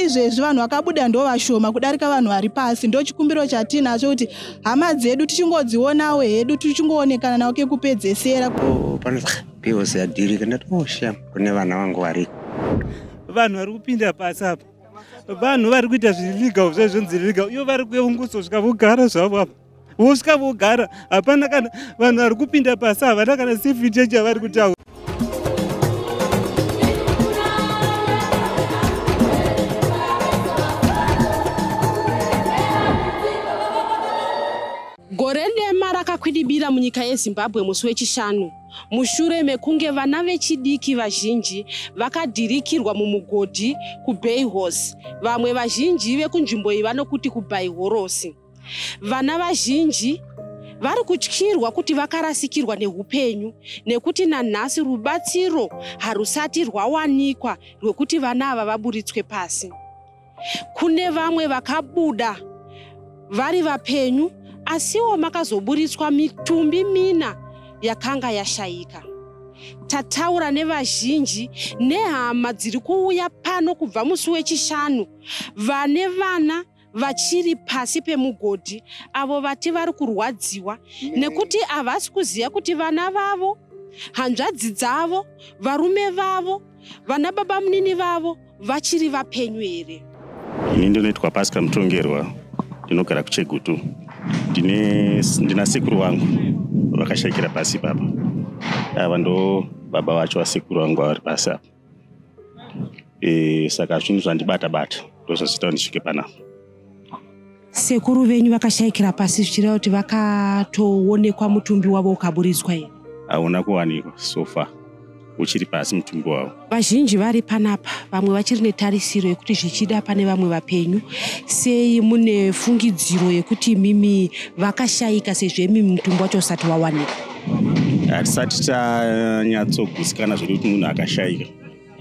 Izvezvi vanhu vakabuda ndo vashoma kudarika vanhu vari pasi. Ndo chikumbiro chatinacho kuti hama dzedu tichingodzionawo hedu, tichingoonekana nawo kekupedzesera. Pane POC yadhirika, ndati oh shame, kune vana vangu variko. Vanhu vari kupinda pasi apa, vanhu vari kuita zvillegal, zvezvonzi illegal, ivo vari kuungusosvika vogara zvavo apa, vosvika vogara. Hapana kana vanhu vari kupinda pasi, havana kana safety chavari kutaura. Gore dema rakakwidibira munyika yeZimbabwe musi weChishanu mushure mekunge vana vechidiki vazhinji vakadhirikirwa mumugodhi kuBayhorse. Vamwe vazhinji vekunzvimbo iyi vanokuti kuBayhorosi. Vana vazhinji vari kutyirwa kuti vakarasikirwa neupenyu nekuti nanhasi rubatsiro harusati rwawanikwa rwekuti vana ava vaburitswe pasi. Kune vamwe vakabuda vari vapenyu, asiwo makazoburitswa mitumbi mina yakanga yashayika. Tataura nevazhinji nehama dziri kuuya pano kubva musi weChishanu vane vana vachiri pasi pemugodhi, avo vati vari kurwadziwa nekuti havasi kuziva kuti vana vavo, hanzvadzi dzavo, varume vavo, vana baba munini vavo vachiri vapenyu here. Ini ndinoitwa Pascal Mutongerwa, ndinogara kuChegutu. Ndina sekuru vangu vakashayikira pasi papa. Ava ndo baba vacho vasekuru vangu vari pasi apa. Saka zvinhu zvandibata bata ndozvazviita ndisvike panapa. Sekuru venyu vakashayikira pasi, zvichireva kuti vakatoonekwa mutumbi wavo ukaburitswa here? Hauna kuwanikwa so far, uchiri pasi mutumbi wavo. Vazhinji vari panapa vamwe vachiri netarisiro yekuti zvichida pane vamwe vapenyu. Sei mune fungidziro yekuti mimi vakashayika sezvo imi mutumbi wacho usati wawanikwa? Hatisati tanyatsogutsikana zviri kuti munhu akashayika,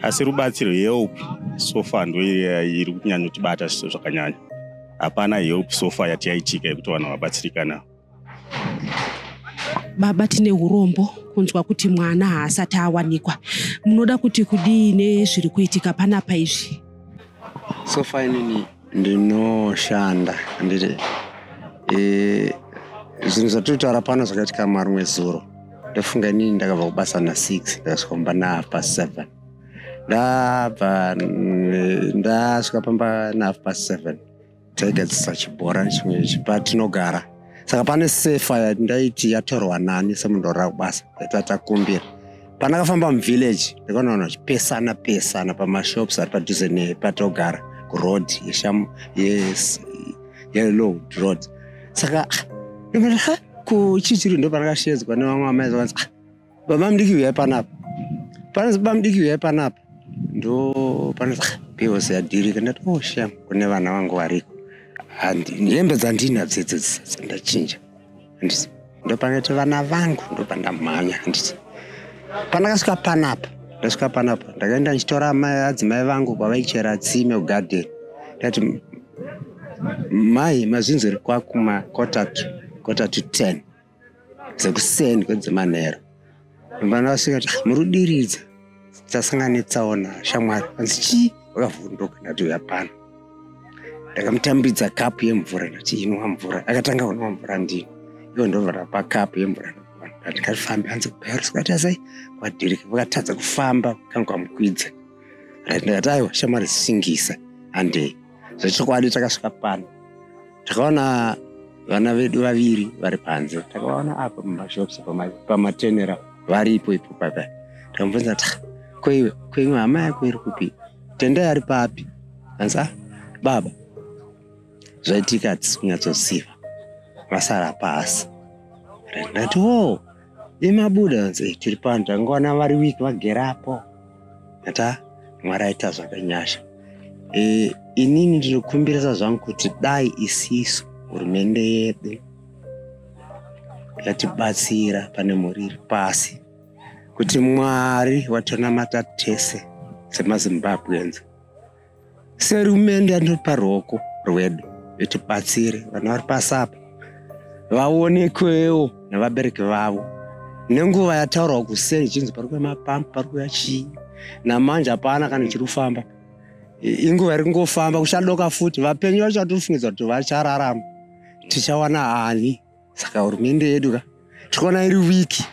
asi rubatsiro help so far ndo iri kunyanyotibata zvakanyanya. Hapana help so far yati yaitika yekuti vanhu vabatsirikana. Baba, tine urombo kunzwa kuti mwana haasati awanikwa. Munoda kuti kudii nezviri kuitika panapa izvi? So far inini ndinoshanda, handiti? Zvinhu zvatiri kutaura pano zvakaitika marimwe zuro. Ndofunga inini ndakabva kubasa na6, ndakasvika kumba na7:30. Ndabva ndasvika pamba na7:30, taigadzisa chibhora chimwe patinogara. Saka pane sefa yandaiti yatorwa nani semunhu orara kubasa, takumbira. Pandakafamba muvillage ndakaona vanhu vachipesana pesana pamashops ari padhuze nepatogara, kuroad yeLoad Road. Saka kuchichiri ndo pandakashedzwa nevamwe amai, vakanzi, "Baba mudiki, uyai panapa." Panonzi, "Baba mudiki, uyai panapa," ndo panonzi POC yadhirika. Ndati oh shame, kune vana vangu variko. Hembe dzandinadzo idzodzi ndachinja, handiti? Ndo panoti vana vangu, ndo pandamhanya, handiti? Pandakasvika panapa, ndasvika panapa, ndakaenda ndichitora adzimai vangu kwavaichera tsime kugadheni. Ndati, "Mai, mazvinzori kwakuma 9:45 dzekuseni kwedzemanheru." Pandasvika ti, "Muri kudiridza, tasangana netsaona shamwari." Anzi, "Chii?" Vakavhunduka. Ndati, "Uya pano." Ndakamutambidza kapu yemvura, ndati, "Inwa mvura." Akatanga kunwa mvura, ndini ivo ndobva ndapa kapu yemvura. Ndati, "Ngatifambe." Anzi, "Kubhairosi kwaita sei? Kwadhirika." Vakatadza kufamba, kanga kwamukwidza. Right, ndakati, "Aiwa shamwari, singisa, handei." Zvechokwadi takasvika pano, takaona vana vedu vaviri vari panze. Takaona apa mumashops pamatenera varipo ipo papa. Takamubvunza kuti, "Koiwe, koimwe hama yako iri kupi? Tendai ari papi?" Anzi, "Ah baba, zvaitika hatisi kunyatsoziva, vasara pasi." Right, ndati, "O imabuda?" Anzi, "Tiri pano, tangoona vari wiki vagerapo." Ndati, "Ah, Mwari aita zvakanyasha." Inini ndinokumbirisa zvangu kuti dai isisu hurumende yedu yatibatsira pane mhuri iri pasi, kuti Mwari watonamata tese semaZimbabweans, serumende yanopa ruoko rwedu itibatsire vana vari pasi apa vaonekwewo nevabereki vavo nenguva yataurwa kuseni, chinzi pari kuya mapampu, pari kuya chii. Namanje hapana kana chiri kufamba. Inguva iri kungofamba kuchadoka futi, vapenyu vachatofungidza kuti vachararama, tichawana ani? Saka hurumende yedu ka tikuona iri wiki,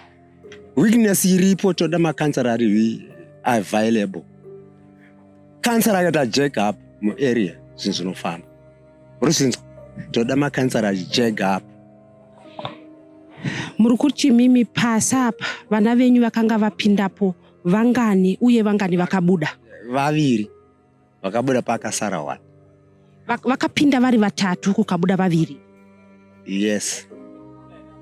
weakness iripo. Toda makansara ari available. Kansara akaita jack up muarea, zvinhu zvinofamba. Uri zvinzwa? Toda makansara jack up. Muri kuti mimi pasi apa vana venyu vakanga vapindapo vangani, uye vangani vakabuda? 2 vakabuda, pakasara 1. Vakapinda vari 3, kukabuda 2. Yes.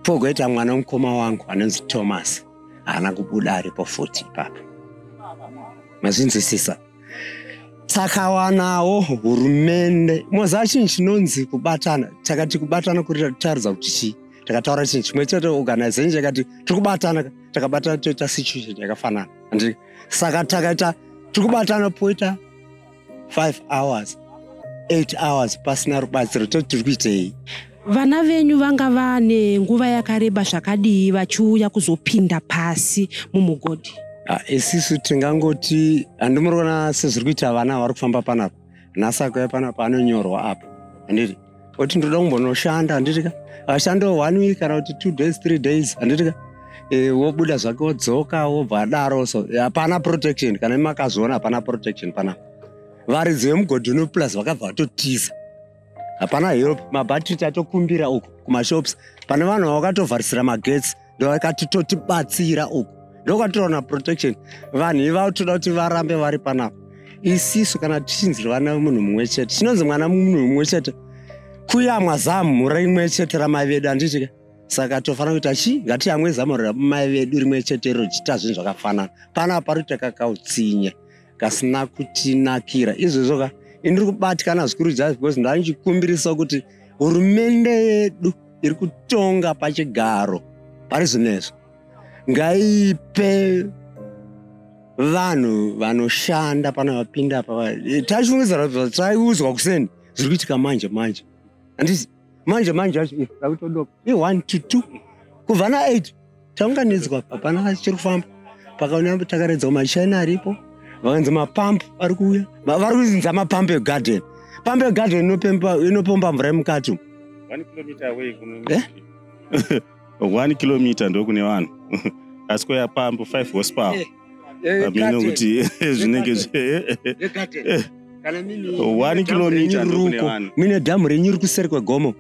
Pogoita mwana mukoma wangu anonzi Thomas, haana kubuda, aripo futi ipapa. Mazvinzwisisa? Takawanawo hurumende moziva chinhu chinonzi kubatana. Takati kubatana kutaridza kuti chii? Takataura chinhu chimwe chete, organization yakati tiri kubatana, takabatana toita situation yakafanana. Saka takaita tiri kubatana, poita 5 hours, 8 hours pasina rubatsiro, toti tiri kuitei? Vana venyu vanga vane nguva yakareba zvakadii vachiuya kuzopinda pasi mumugodhi? Isisu tingangoti handimuri kuona sezviri kuita vana vari kufamba panapa. Nhasi akauya panapa anonyorwa apa, handiti? Oti ndoda kumbonoshanda, handiti ka? Ashandawo 1 week kana kuti 2 days, 3 days, handiti ka? Wobuda zvake, wodzoka, wobva adaro. So hapana protection. Kana makazviona, hapana protection panapa. Varidzi vemugodhi uno plus vakabva vatotiza, hapana help. Mabhatiri tatokumbira uku kumashops, pane vanhu vakatovharisira magetsi, ndovakatitotibatsira uku, ndokatoona protection. Vanhu ivavo toda kuti varambe vari panapa. Isisu kana tichinzi vana vemunhu mumwe chete, chinonzi mwana munhu mumwe chete kuyamwa zamu rimwe chete ramai vedu, handiti ka? Saka tofanira kuita chii? Ngatiyamwe zamu ramai vedu rimwe chete iro, tichiita zvinhu zvakafanana. Panapa pari kuita kakautsinye kasina kutinakira izvozvo ka. Indiri kubatikana zvikuru just because ndandichikumbirisa kuti hurumende yedu iri kutonga pachigaro pari zvinezvo ngaipe vanhu vanoshanda pana vapinda pa. Tachifungidzira taiudzwa kuseni, zviri kuitika manje manje, handiti? Manje manje acho rakutodoka i1 to 2, kubva na8 taunganidzwa, hapana chiri kufamba. Pakaona takaredza machina aripo, vakanzi mapampu ari kuuya, vari kuzinza mapampu egarden. Pampu egarden inopomba mvura yemukati umu. 1 kilometer away kuno. 1 kilometer ndokune vanhu, asi kwaya pampu 5 horsepower. Amene kuti zvinenge 1 kilometer ndokune vanhu. Mine dhamu renyu iri kuseri kwegomo,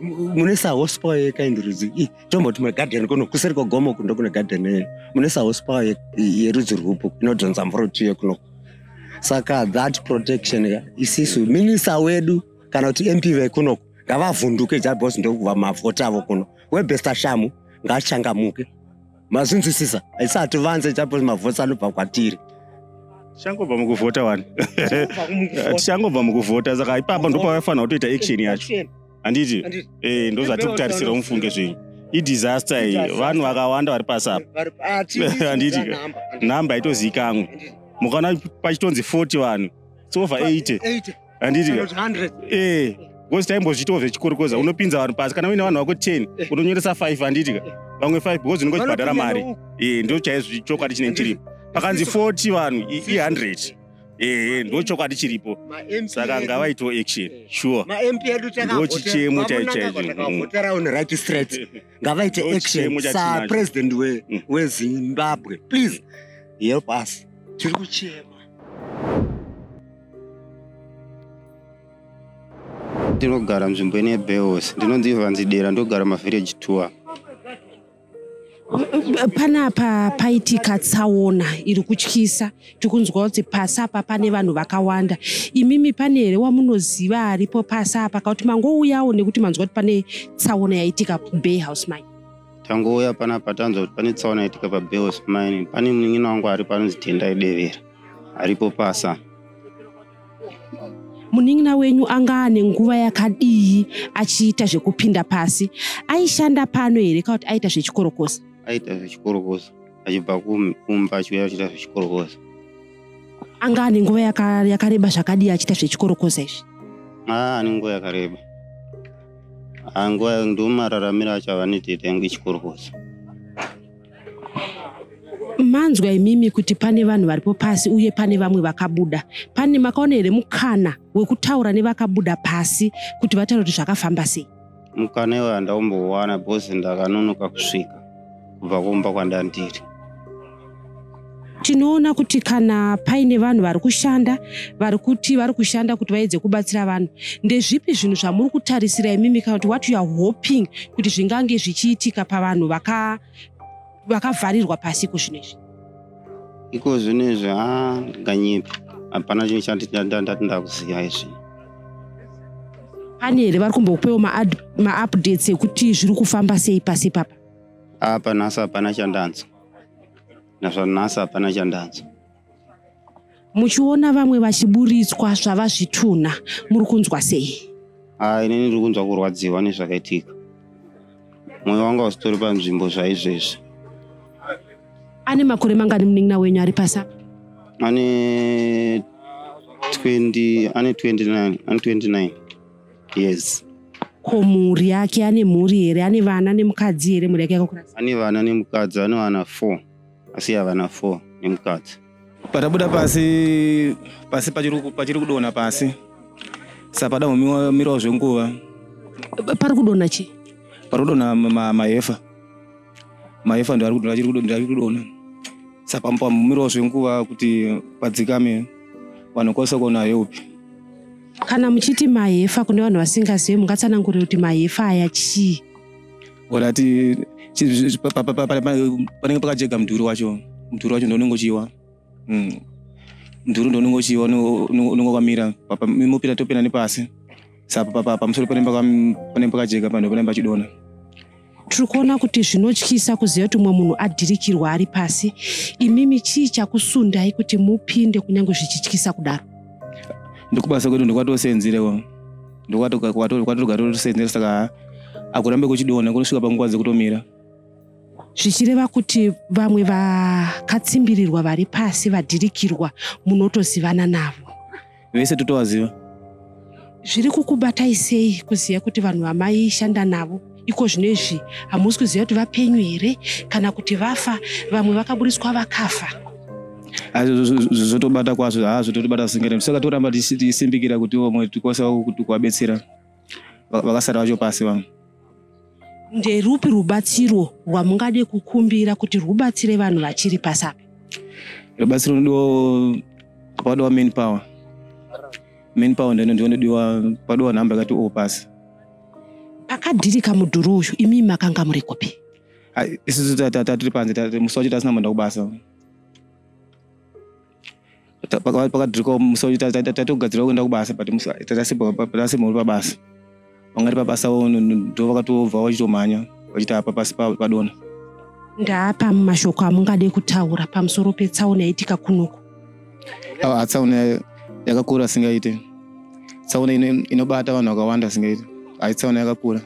mune sahorsepower yekaindi rudzi? Tomboti mugarden kuno kuseri kwegomo ndo kune garden yenyu, mune sahorsepower yerudzi rwupo inodhonza mvura kuti iye kuno? Saka that protection, isisu minista wedu kana kuti MP vekunoko ngavavhunduke jabos, ndokuva mavhoti avo kuno. Webesta Shamu ngaachangamuke, mazvinzwisisa? Isati vanze jabos, mavhoti anobva kwatiri. Tichangobva mukuvhota wani, tichangobva mukuvhota, saka ipapa ndopavafanira kutoita action yacho, handiti? Ndo zvatiri kutarisira. Mufunge zvenyu, idisaster iyi, vanhu vakawanda vari pasi apa, handiti? Nhamba itozikanwe, mukaona pachitonzi 40 vanhu, it's over 80, handiti? Because taimbozviitawo zvechikorokoza, unopinza vanhu pasi. Kana uine vanhu vako 10, unonyoresa 5, handiti ka? Vamwe 5 because unenge uchibhadhara mari. Ndo chaizvo chokwadi chinenge chiripo. Pakanzi 40 vanhu, i100. Ndo chokwadi chiripo, saka ngavaitewo action sure. Ndo chichemo chaicho. On right straight, ngavaite action. Sapresident weZimbabwe, please help us, tiri kuchema. Ndinogara nzvimbo ine Bayhorse, ndinonzi Ivanzidera, ndogara mavillage tour. Panapa paitika tsaona iri kutyisa, tikunzwa kuti pasi apa pane vanhu vakawanda. Imimi pane here wamunoziva aripo pasi apa, kakuti mangouyawo nekuti manzwa kuti pane tsaona yaitika Bayhorse Mine? Tangouya panapa tanzwa kuti pane tsaona yaitika paBayhorse Mine. Pane munin'ina wangu aripo anonzi Tendai Devera, aripo pasa. Munin'ina wenyu anga ane nguva yakadii achiita zvekupinda pasi? Aishanda pano here, kana kuti aita zvechikorokosa? Aita zvechikorokosa, achibva kumba achiuya achiita zvechikorokosa. Anga ane nguva yakareba zvakadii achiita zvechikorokosa izvi? Aa, ane nguva yakareba. Nguva ndo mararamiro acho avanetoita, yangu ichikorokosa. Manzwa imimi kuti pane vanhu varipo pasi uye pane vamwe vakabuda. Pane makaona here mukana wekutaura nevakabuda pasi kuti vataure kuti zvakafamba sei? Mukana iwoyo handaumbowana because ndakanonoka kusvika kubva kumba kwandandiri. Tinoona kuti kana paine vanhu vari kushanda, vari kuti vari kushanda kuti vaedze kubatsira vanhu, ndezvipi zvinhu zvamuri kutarisira imimi, kana kuti what you are hoping kuti zvingange zvichiitika pavanhu vakavharirwa pasi iko zvino izvi? Iko zvino izvi, ha, ndinganyepa, hapana chinhu chandati ndakuziva izvi. Pane here vari kumbokupewo maupdates ekuti zviri kufamba sei pasi papa? Apa nhasi hapana chandanzwa, nazvanhasi hapana chandanzwa. Muchiona vamwe vachiburitswa zvava zvitunha, muri kunzwa sei? Ha, inini ndiri kunzwa kurwadziwa nezvakaitika. Mwoyo wangu hausitori panzvimbo zvaizvezvi. Ane makore mangani munin'ina wenyu ari pasi apa? Ane 20, ane 29, ane 29 years. Ko mhuri yake, ane mhuri here? Ane vana nemukadzi here? Mhuri yake yakakura sei? Ane vana nemukadzi, ane vana 4, asiya vana 4 nemukadzi. Patabuda pasi, pasi pachiri kudonha pasi, saka pada kumirawo zvenguva. Pari kudonha chii? Pari kudonha mahefa, mahefa ndo ari kudonha, saka pamumirawo zvenguva kuti padzikame, vanhu kwasa kuona help. Kana muchiti mahefa, kune vanhu vasingazivi, mungatsanangurire kuti mahefa aya chii? Orati panenge pakajega mudhuri wacho, mudhuri wacho ndounenge uchiwa. Mudhuri ndounenge uchiwa, unenge wakamira mupinda, topinda nepasi, saka pamusoro panenge pakajeka, panhu panenge pachidonha. Tiri kuona kuti zvinotyisa kuziva kuti mumwe munhu adhirikirwa ari pasi. Imimi chii chakusundai kuti mupinde kunyange zvichityisa kudaro? Ndikubasa kwedu, ndokwatosenzera, ndokwatogara, saka akurambe kuchidonha kunosvika panguva dzekutomira. Zvichireva kuti vamwe vakatsimbirirwa vari pasi vadhirikirwa munotozivana navo? Vese totovaziva. Zviri kukubatai sei kuziva kuti vanhu vamaishanda navo iko zvino izvi hamusi kuziva kuti vapenyu here kana kuti vafa, vamwe vakaburiswa vakafa? Zvotobata kwazvo, ha, zvototobata singaite, saka toramba tichisimbikira kuti vamwe tikwanisa kuvabetsera vakasara vacho pasi vamwe. Nderupi rubatsiro rwamungade kukumbira kuti rubatsire vanhu vachiri pasi apa? Rubatsiro runodiwa, padiwa manpower, manpower ndinodiwa, padiwa nhamba yakati o pasi. Pakadhirika mudhuri uyu, imi makanga muri kupi? Isusu tatiri panze musi wacho, tasina kuenda kubasa. Pakadhirika musi wacho tatogadzira kuenda kubasa, but tasimba uri pabasa, vangati pabasa ndo vakatobva vachitomhanya vachiti apa pasi padonha. Ndaapa mashoko amungade kutaura pamusoro petsaona yaitika kunoku? Tsaona yakakura singaite, tsaona inobata vanhu vakawanda singaite, hai, tsaona yakakura.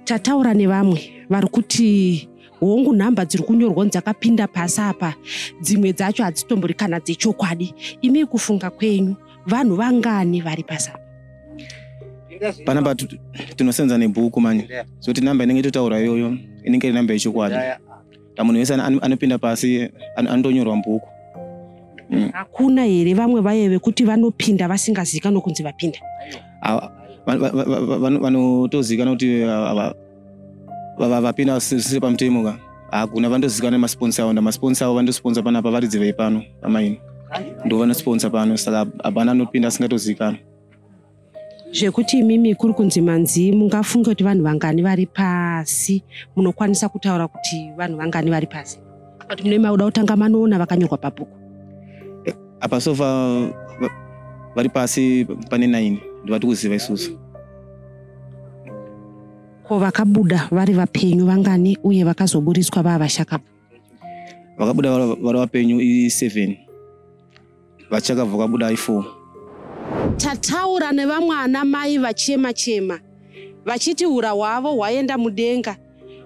Tataura nevamwe vari kuti hongu, nhamba dziri kunyorwa dzakapinda pasi apa, dzimwe dzacho hadzitombori kana dzechokwadi. Imi kufunga kwenyu, vanhu vangani vari pasi apa? Panapa tinosenza nebhuku manje, zoti namba inenge itotaura iyoyo inenge iri namba yechokwadi. Munhu wese anopinda pasi anotonyorwa mubhuku. Hakuna here vamwe vaye vekuti vanopinda vasingazivikanwa kunzi vapinda? Vanotozivikanwa kuti vapinda zvisiri pamutemo ka, hakuna. Vanotozivikanwa nemasponsor avo, ndamasponsor avo vandosponsor panapa, varidzi veipano pamaini ndo vanosponsor pano, saka hapana anopinda asingatozivikanwa. Zvekuti imimi kuri kunzi manzi mungafunge kuti vanhu vangani vari pasi, munokwanisa kutaura kuti vanhu vangani vari pasi, kuti mune mauda kutanga manoona vakanyorwa pabhuku? Apa so far vari pasi pane 9 ndovati kuziva isusu. Ko vakabuda vari vapenyu vangani, uye vakazoburitswa vava vashakabva? Vakabuda vari vapenyu i7, vachakabva vakabuda i4. Tataura nevamwe ana mai vachema chema vachiti ura hwavo hwaenda mudenga,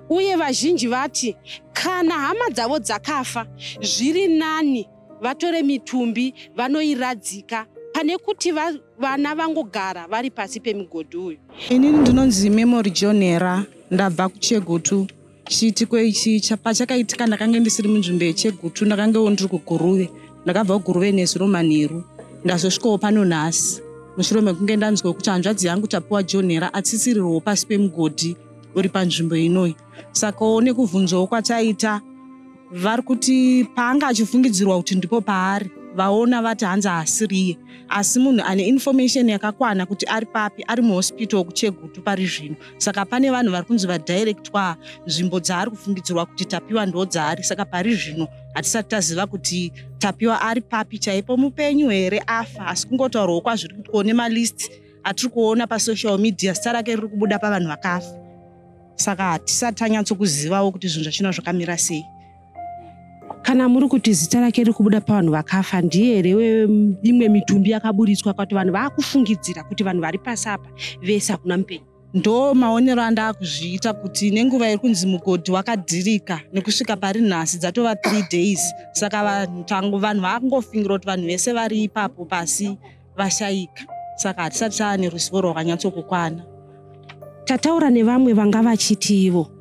uye vazhinji vati kana hama dzavo dzakafa zviri nani vatore mitumbi vanoiradzika pane kuti vana vangogara vari pasi pemigodhi uyu. Inini ndinonzi Memory Jonera, ndabva kuChegutu. Chiitiko ichi pachakaitika ndakange ndisiri munzvimbo yeChegutu, ndakangewo ndiri kuGuruve. Ndakabva kuGuruve nezuro manheru, ndazosvikawo pano nhasi mushure mekunge ndanzwa kuti hanzvadzi yangu Tapiwa Jonera atsitsirirwawo pasi pemugodhi uri panzvimbo inoyi. Sakawo nekubvunzawo kwataita, vari kuti paanga achifungidzirwa kuti ndipo paari, vaona vati hanzi haasiriye, asi munhu ane information yakakwana kuti ari papi ari muhospital kuChegutu pari zvino. Saka pane vanhu vari kunzi vadirectwa nzvimbo dzaari kufungidzirwa kuti Tapiwa ndo dzaari. Saka pari zvino hatisati taziva kuti Tapiwa ari papi chaipo, mupenyu here, afa, asi kungotaurwawo kwazviri kuitwawo nemalist atiri kuona pasocial media, zita rake riri kubuda pavanhu vakafa. Saka hatisati tanyatsokuzivawo kuti zvinhu zvachona zvakamira sei. Kana muri kuti zita rake riri kubuda pavanhu vakafa, ndiye here imwe mitumbi yakaburitswa kwati vanhu vaakufungidzira kuti vanhu vari pasi apa vese hakuna mupenyu? Ndo maonero andaakuzviita kuti nenguva iri kunzi mugodhi wakadhirika nekusvika pari nhasi dzatova 3 days. Saka vanhu vaakungofungira kuti vanhu vese vari ipapo pasi vashayika. Saka hatisati taane ruzivo rwakanyatsokukwana. Tataura nevamwe vanga vachiti ivo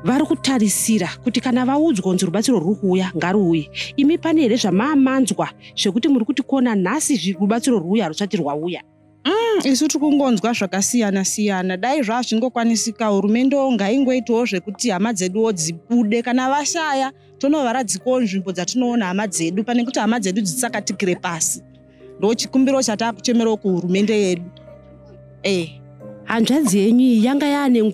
vari kutarisira kuti kana vaudzwa kunzi rubatsiro rwuri kuuya ngaruuye. Imi pane here zvamaamanzwa zvekuti muri kuti kuona nhasi rubatsiro rwuya rusati rwauya? Isu tiri kungonzwa zvakasiyana siyana. Dai zvazvingokwanisika, hurumendewo ngaingoitawo zvekuti hama dzeduwo dzibude. Kana vashaya tonovaradzikawo nzvimbo dzatinoona hama dzedu, pane kuti hama dzedu dzitsakatikire pasi. Ndo chikumbiro chataakuchemerawo kuhurumende yedu. Hanzvadzi yenyu iyi yanga yaane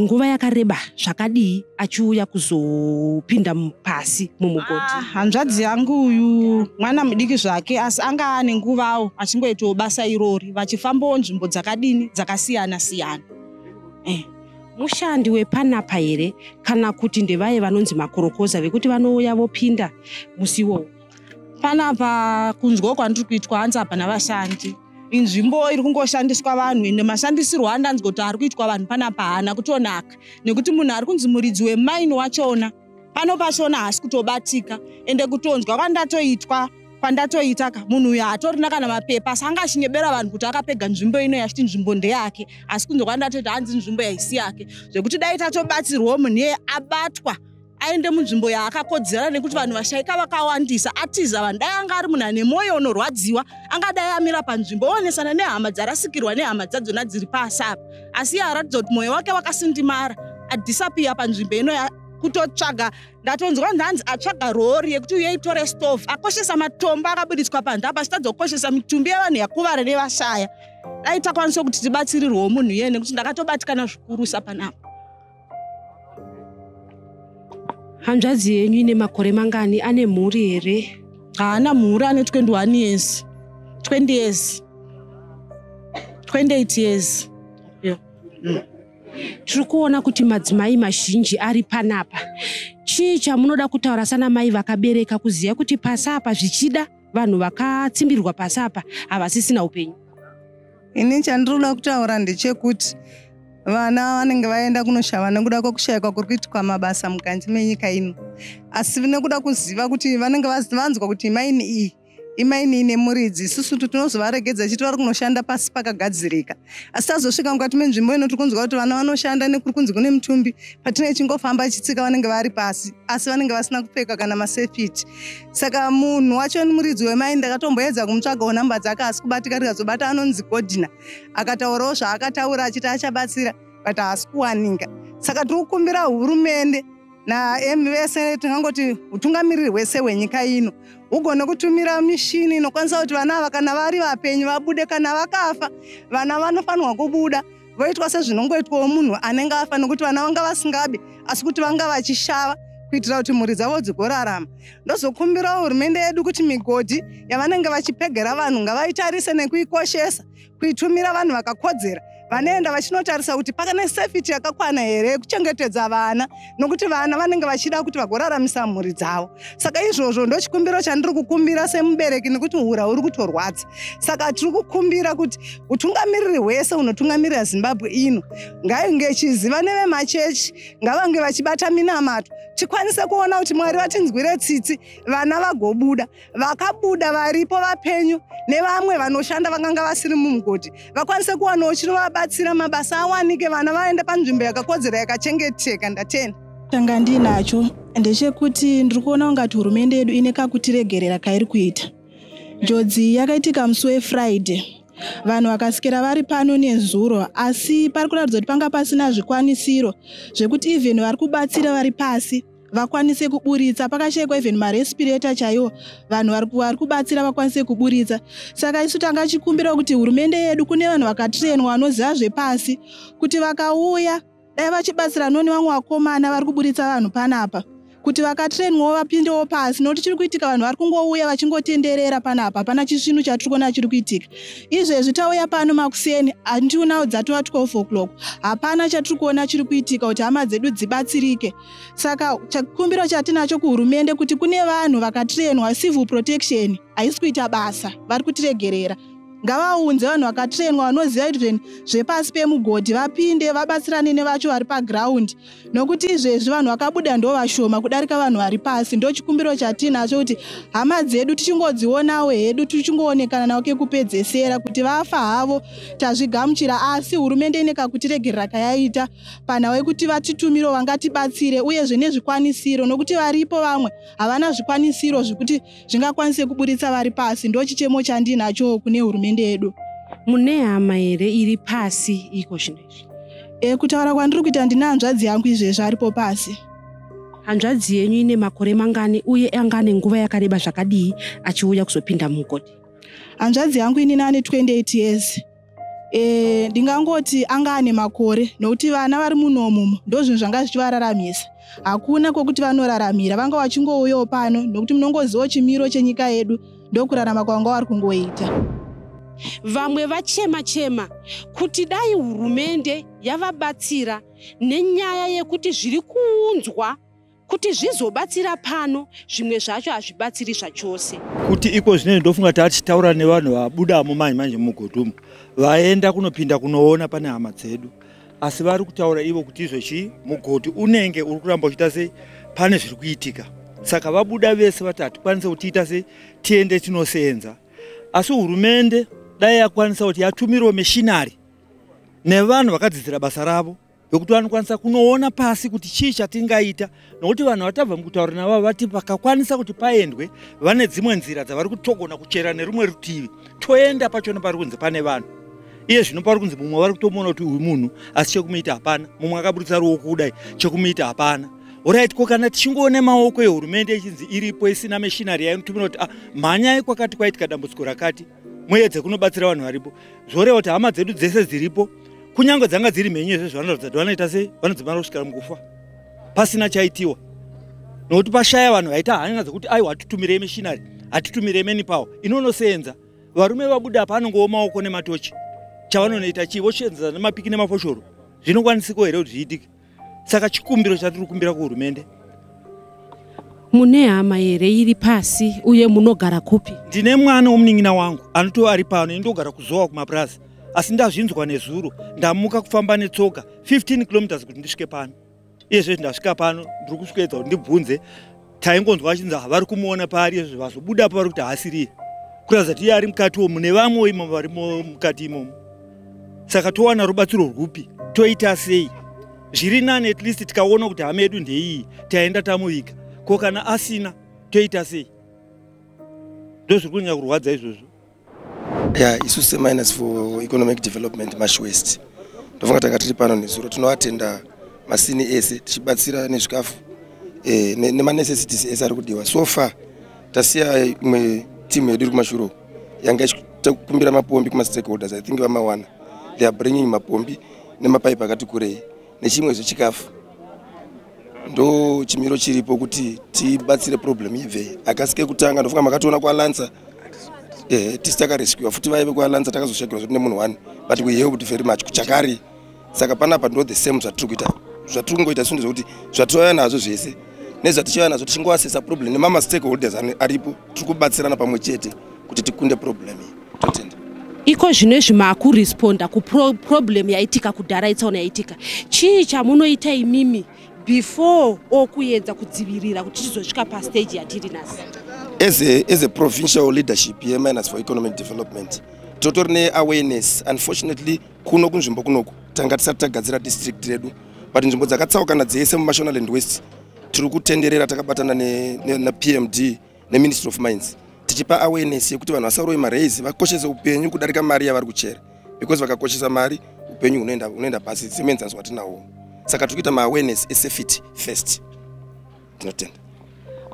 nguva yakareba zvakadii achiuya kuzopinda pasi mumugodhi? Hanzvadzi yangu uyu mwana mudiki zvake, asi anga ane nguvawo achingoitawo basa irori, vachifambawo nzvimbo dzakadini dzakasiyana siyana. Mushandi wepanapa here kana kuti ndevaye vanonzi makorokoza vekuti vanouya vopinda musi iwowo? Panapa kunzwa kwandiri kuitwa hanzi hapana vashandi. Inzvimbo iri kungoshandiswa vanhu, ende mashandisirwo andanzwa kuti ari kuitwa vanhu panapa haana kutonaka, nekuti munhu ari kunzi muridzi wemaini wachona pano pachona haasi kutobatika. Ende kutonzwa kwandatoita ka, munhu uyu haatorina kana mapepa, asi anga achinyebera vanhu kuti akapega nzvimbo ino yachiti nzvimbo ndeyake, asi kunzwa kwandatoita hanzi nzvimbo yaisi yake. Zvekuti dai tatobatsirwawo munhu iyeye abatwa aende munzvimbo yaakakodzera, nekuti vanhu vashaika vakawandisa, atiza vanhu. Dai anga ari munhu ane mwoyo unorwadziwa, angadai amira panzvimbo oonesana nehama dzarasikirwa nehama dzadzona dziri pasi apa, asi iye aratidza kuti mwoyo wake wakasindimara, adhisapiya panzvimbo ino kutotsvaga. Ndatonzwa ndanzi atsvaga rori yekuti uye itore stove, akoshesa matombo akabuditswa panze apa, achitadza kukoshesa mitumbi yevanhu yakuvara nevashaya. Dai takwanisa kuti tibatsirirwewo munhu iyeye, nekuti ndakatobatikana zvikurusa panapa. Hanzvadzi yenyu ine makore mangani? Ane mhuri here? Haana mhuri, ane 21 years, 20 years, 28 years. Tiri kuona kuti madzimai mazhinji ari panapa. Chii chamunoda kutaura sana mai vakabereka kuziva kuti pasi apa zvichida vanhu vakatsimbirwa pasi apa havasisina upenyu? Ini chandinoda kutaura ndechekuti vana vanenge vaenda kunoshava nekuda kwekushayikwa kuri kuitwa mabasa mukati menyika ino, asi nekuda kuziva kuti vanenge vanzwa kuti maini iyi imaini ine muridzi, isusu tinozovaregedza chiti vari kunoshanda pasi pakagadzirika. Asi tazosvika mukati menzvimbo ino tiri kunzwa kuti vana vanoshanda nekuri kunzi kune mutumbi, patine chingofamba chitsika vanenge vari pasi, asi vanenge vasina kupfeka kana masefiti. Saka munhu wacho muridzi wemaini ndakatomboedza kumutsvagawo namba dzake asi kubatika, rikazobata anonzi Godina, akataurawo zvaakataura achiti achabatsira, but haasi kuwanika. Saka tiri kukumbira hurumende vese, tingangoti utungamiriri hwese hwenyika ino hugone kutumira mishini inokwanisa kuti vana ava kana vari vapenyu vabude, kana vakafa vana vanofanirwa kubuda voitwa sezvinongoitwawo munhu anenge afa, nekuti vana vanga vasingabi asi kuti vanga vachishava kuitira kuti mhuri dzavo dzigorarama. Ndozokumbirawo hurumende yedu kuti migodhi yavanenge vachipegera vanhu ngavaitarise nekuikoshesa, kuitumira vanhu vakakodzera vanoenda vachinotarisa kuti pakane safety yakakwana here yekuchengetedza vana, nokuti vana vanenge vachida kuti vagoraramisa mhuri dzavo. Saka izvozvo ndochikumbiro chandiri kukumbira semubereki, nekuti hura huri kutorwadza. Saka tiri kukumbira kuti utungamiriri hwese hunotungamirira Zimbabwe ino ngainge ichiziva nevemachechi, ngavange vachibata minamato, tikwanise kuona kuti Mwari vatinzwire tsitsi, vana vagobuda. Vakabuda varipo vapenyu nevamwe vanoshanda vakanga vasiri mumugodhi vakwanise kuwanawo chinovabatsira. vatibatsira, mabasa awanike, vana vaende panzvimbo yakakodzera, yakachengeteka. Ndatenda. Tanga ndinacho ndechekuti ndiri kuona ungati hurumende yedu ine kakutiregerera kairi kuita. Njodzi yakaitika musi weFriday, vanhu vakasikira vari pano nezuro, asi pari kuratidza kuti panga pasina zvikwanisiro zvekuti even vari kubatsira vari pasi vakwanise kuburitsa. Pakashayikwa even marespirator chaiwo, vanhu vari kubatsira vakwanise kuburitsa. Saka isu tanga chikumbira kuti hurumende yedu, kune vanhu vakatrainwa vanoziva zvepasi, kuti vakauya dai vachibatsira noni vamwe vakomana vari kuburitsa vanhu panapa, kuti vakatrainwawo vapindewo pasi, nokuti chiri kuitika, vanhu vari kungouya vachingotenderera panapa, hapana chisvinu chatiri kuona chiri kuitika. Izvezvi tauya pano makuseni, handionawo dzatova 12 o'clock, hapana chatiri kuona chiri kuitika kuti hama dzedu dzibatsirike. Saka chikumbiro chatinacho kuhurumende kuti kune vanhu vakatrainwa, civil protection haisi kuita basa, vari kutiregerera. Ngavaunze vanhu vakatrainwa vanoziva even zvepasi pemugodhi, vapinde vabatsirane nevacho vari paground, nokuti izvezvi vanhu vakabuda ndo vashoma kudarika vanhu vari pasi. Ndo chikumbiro chatinacho, kuti hama dzedu tichingodzionawo hedu, tichingoonekana navo kekupedzesera. Kuti vafa havo tazvigamuchira, asi hurumende ine kakutiregerera kayaita panhau yekuti vatitumirewo vangatibatsire, uyezve nezvikwanisiro, nokuti varipo vamwe havana zvikwanisiro zvekuti zvingakwanise kuburitsa vari pasi. Ndo chichemo chandinacho kune hurumende yedu. Mune hama here iri pasi iko zvino izvi? Kutaura kwandiri kuita, ndine hanzvadzi yangu izvezvi aripo pasi. Hanzvadzi yenyu ine makore mangani, uye anga ane nguva yakareba zvakadii achiuya kuzopinda mugodhi? Hanzvadzi yangu inini ane 28 years. Ndingangoti anga ane makore, nokuti vana vari munomumo ndo zvinhu zvanga zvichivararamisa. Hakuna kwokuti vanoraramira, vanga vachingouyawo pano, nokuti munongozivawo chimiro chenyika yedu, ndokurarama kwavanga vari kungoita. Vamwe vachema chema kuti dai hurumende yavabatsira nenyaya yekuti zviri kuunzwa kuti zvizobatsira pano, zvimwe zvacho hazvibatsiri zvachose. Kuti iko zvino ndofunga tatichitaura nevanhu vabudamo manje manje mugodhi umu, vaenda kunopinda kunoona pane hama dzedu, asi vari kutaura ivo kuti izvo mugodhi unenge uri kuramba uchiita sei, pane zviri kuitika. Saka vabuda vese vati hatikwanise kutiita sei, tiende tinosenza. Asi hurumende dai yakwanisa kuti yatumirawo machinery nevanhu vakadzidzira basa ravo, yokuti vanokwanisa kunoona pasi kuti chii chatingaita, nokuti vanhu vatabva mukutaura navo vati vakakwanisa kuti paendwe, vane dzimwe nzira dzavari kutogona kuchera nerumwe rutivi, toenda pachona pari kunzi pane vanhu. Iye zvino pari kunzi mumwe vari kutomuona kuti uyu munhu, asi chekumuita hapana. Mumwe akaburitsa ruoko kudai, chekumuita hapana. Alright, ko kana tichingoone maoko ehurumende ichinzi iripo, isina machinery yainotumira kuti, ah, mhanyai kwakati, kwaitika dambudziko rakati, muedze kunobatsira vanhu varipo, zvoreva kuti hama dzedu dzese dziripo, kunyange dzanga dziri mhenyu izvezvi, vanoratidza kuti vanoita sei, vanodzimara kusvikira mukufa pasina chaitiwa, nokuti pashaya vanhu vaita hanya dzekuti aiwa, hatitumirei machinery, hatitumirei manpower inonosenza. Varume vabuda apa anongowo maoko nematochi, chavanonoita chii? Voshenzesa nemapiki nemafoshoro. Zvinokwanisiko here kuti zviitike? Saka chikumbiro chatiri kukumbira kuhurumende. Mune hama here iri pasi, uye munogara kupi? Ndine mwana womunin'ina wangu anotova ari pano. Indogara kuZowa kumapurazi, asi ndazvinzwa nezuro, ndamuka kufamba netsoka 15 kilometers kuti ndisvike pano. Iyezvezvi ndasvika pano, ndiri kuswedza kuti ndibvunze. Taingonzwa achinzi vari kumuona paari izvezvi, vazobudapo vari kuti haasiriye, kuratidza kuti iye ari mukati umu nevamwewo imomo varimo mukati imomo. Saka towana rubatsiro rwupi? Toita sei? Zviri nani at least tikaona kuti hama yedu ndeiyi, taenda tamuviga. Ko kana asina, toita sei? Ndo zviri kunyanya kurwadza izvozvo. Ya, isu seMiners for Economic Development Mash West, ndofunga tanga tiri pano nezuro. Tinoatenda masini ese tichibatsira nezvikafu nemanecessities ese ari kudiwa. So far tasiya imwe timu yedu iri kumashure uku yanga ichikumbira mapombi kumastakeholders. I think vamawana, they are bringing mapombi nemapaipi akati kurei nechimwe zvechikafu. Ndo chimiro chiripo kuti tibatsire problem ibve. Akasi kekutanga, ndofunga makatoona kwaLancer, tisi takarescuwa futi vaive kwaLancer, takazoshakirwa zvoti nemunhu one, but we helped very much kuchakari. Saka panapa ndo the same zvatiri kuita. Zvatiri kungoita isu ndezvekuti zvatinouya nazvo zvese nezvatichauya nazvo, tichingoasesa problem nemama stakeholders aripo, tiri kubatsirana pamwe chete kuti tikunde problem iyi. Totenda. Iko zvino izvi maakuresponda kuproblem yaitika kudhara, itsaona yaitika. Chii chamunoita imimi before okuedza kudzivirira kuti tizosvika pastage yatiri nhasi? As a provincial leadership yeMiners for Economic Development, Totori neawareness. Unfortunately, kuno kunzvimbo kunoku tanga tisati tagadzira district redu, but nzvimbo dzakatsaukana dzese muMashonaland West tiri kutenderera takabatana naPMD neMinistry of Mines, tichipa awareness yekuti vanhu vasarove maraise, vakoshese upenyu kudarika mari yavari kuchera, because vakakoshesa mari, upenyu hunoenda pasi, semuenzaniso watinawo. Saka tiri kuita maawareness esafety first. Tinotenda.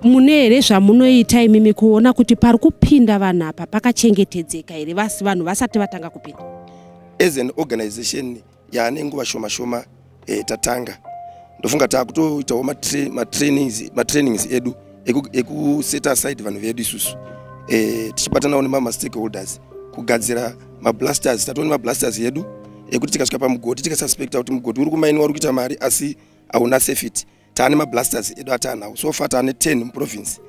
Mune here zvamunoita imimi kuona kuti pari kupinda vanhu apa pakachengetedzeka here, vanhu vasati vatanga kupinda? As an organization yaane nguva shoma shoma tatanga, ndofunga taakutoitawo matrainings edu ekuseta aside vanhu vedu isusu, tichibatanawo nemamastakeholders kugadzira mablasters. Tatova nemablasters edu ekuti tikasvika pamugodhi, tikasuspecta kuti mugodhi uri kumainiwa, uri kuita mari, asi hauna safety, taane mablasters edu ataanawo. So far taane 10 muprovince.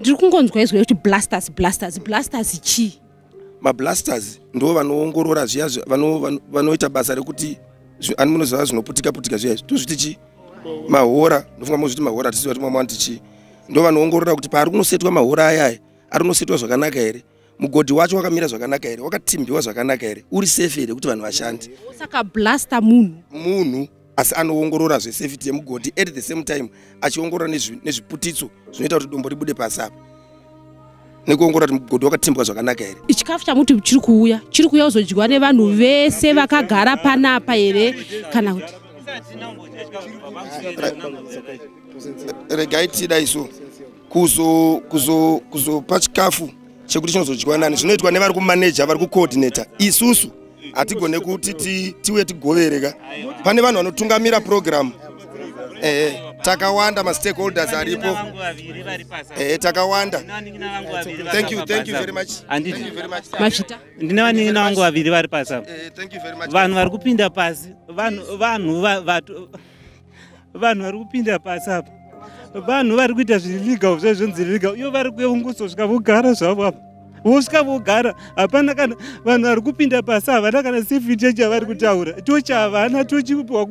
Ndiri kungonzwa izwi rekuti blasters, blasters, blasters. Chii? Mablasters ndo vanoongorora zviya, vanoita basa rekuti ani munoziva zvinoputika putika zviya, tozviti chi mahora. Ndofunga mozviti mahora, hatisiva kuti mamwe chii. Ndo vanoongorora kuti paari kunosetwa mahora ayaya, ari kunosetwa zvakanaka here, mugodhi wacho wakamira zvakanaka here, wakatimbiwa zvakanaka here, uri safe here kuti vanhu vashande. Saka blaster munhu? Munhu, asi anoongorora zvesafety yemugodhi, at the same time achiongorora nezviputitso zvinoita kuti dombo ribude pasi apa, nekuongorora kuti mugodhi wakatimbwa zvakanaka here. Chikafu chamuti chiri kuuya, chiri kuuya kuzodyiwa nevanhu vese vakagara panapa here, kana kuti? Regai tida isu kuzopa chikafu chekuti chinozodyiwa nani, zvinoitwa nevari kumaneja, vari kucoordinata. Isusu hatigone kuti tiuye tigovereka. Pane vanhu vanotungamira program. Takawanda mastakeholders aripo. Takawanda. Thank you, thank you very much. Handiti. Thank you very much. Mazvita. Ndine vanin'ina vangu vaviri vari pasi apa. Thank you very much. Vanhu vari kupinda pasi, vanhu vari kupinda pasi apa, vanhu vari kuita zviillegal zvaizvo, zvonzi illegal. Ivo vari kuungusosvika vogara zvavo apa, vosvika vogara. Hapana kana vanhu vari kupinda pasi havana kana safety chavari kutaura, tochi havana, tochipiwa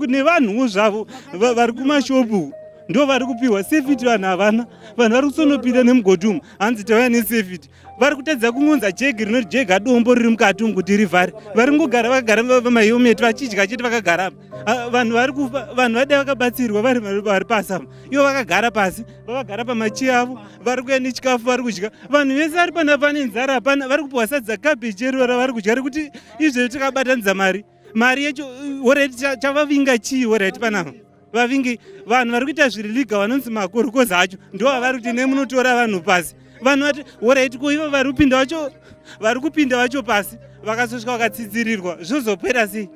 nevanhuwo zvavo vari kumashopu, ndo vari kupiwa safety. Vanhu havana. Vanhu vari kusonopinda nemugodhi umu, hanzi tauya nesafety. Vari kutadza kungonza jegi rinojega dombo riri mukati umu kuti rivhare. Vari kungogara vakagara pamahometi, vachidya chete vakagara apa. Ah, vanhu vari kufa. Vanhu vadai vakabatsirwa vari pasi apa, ivo vakagara pasi, vakagara pamachi avo, vari kuya nechikafu, vari kudya. Vanhu vese vari pana pane nzara, hapana. Vari kupiwa sadza, kabheji erora vari kudya, rekuti izvezvi takabatanidza mari yacho already chavavinga chii already panapa? Vavingi vanhu vari kuita zviri legal, vanonzi makorokoza acho, ndo avari kuti nemunotora vanhu pasi. Vanhu vati alright, ko ivo vari kupinda vacho, vari kupinda vacho pasi, vakazosvika vakatsitsirirwa, zvozopera sei?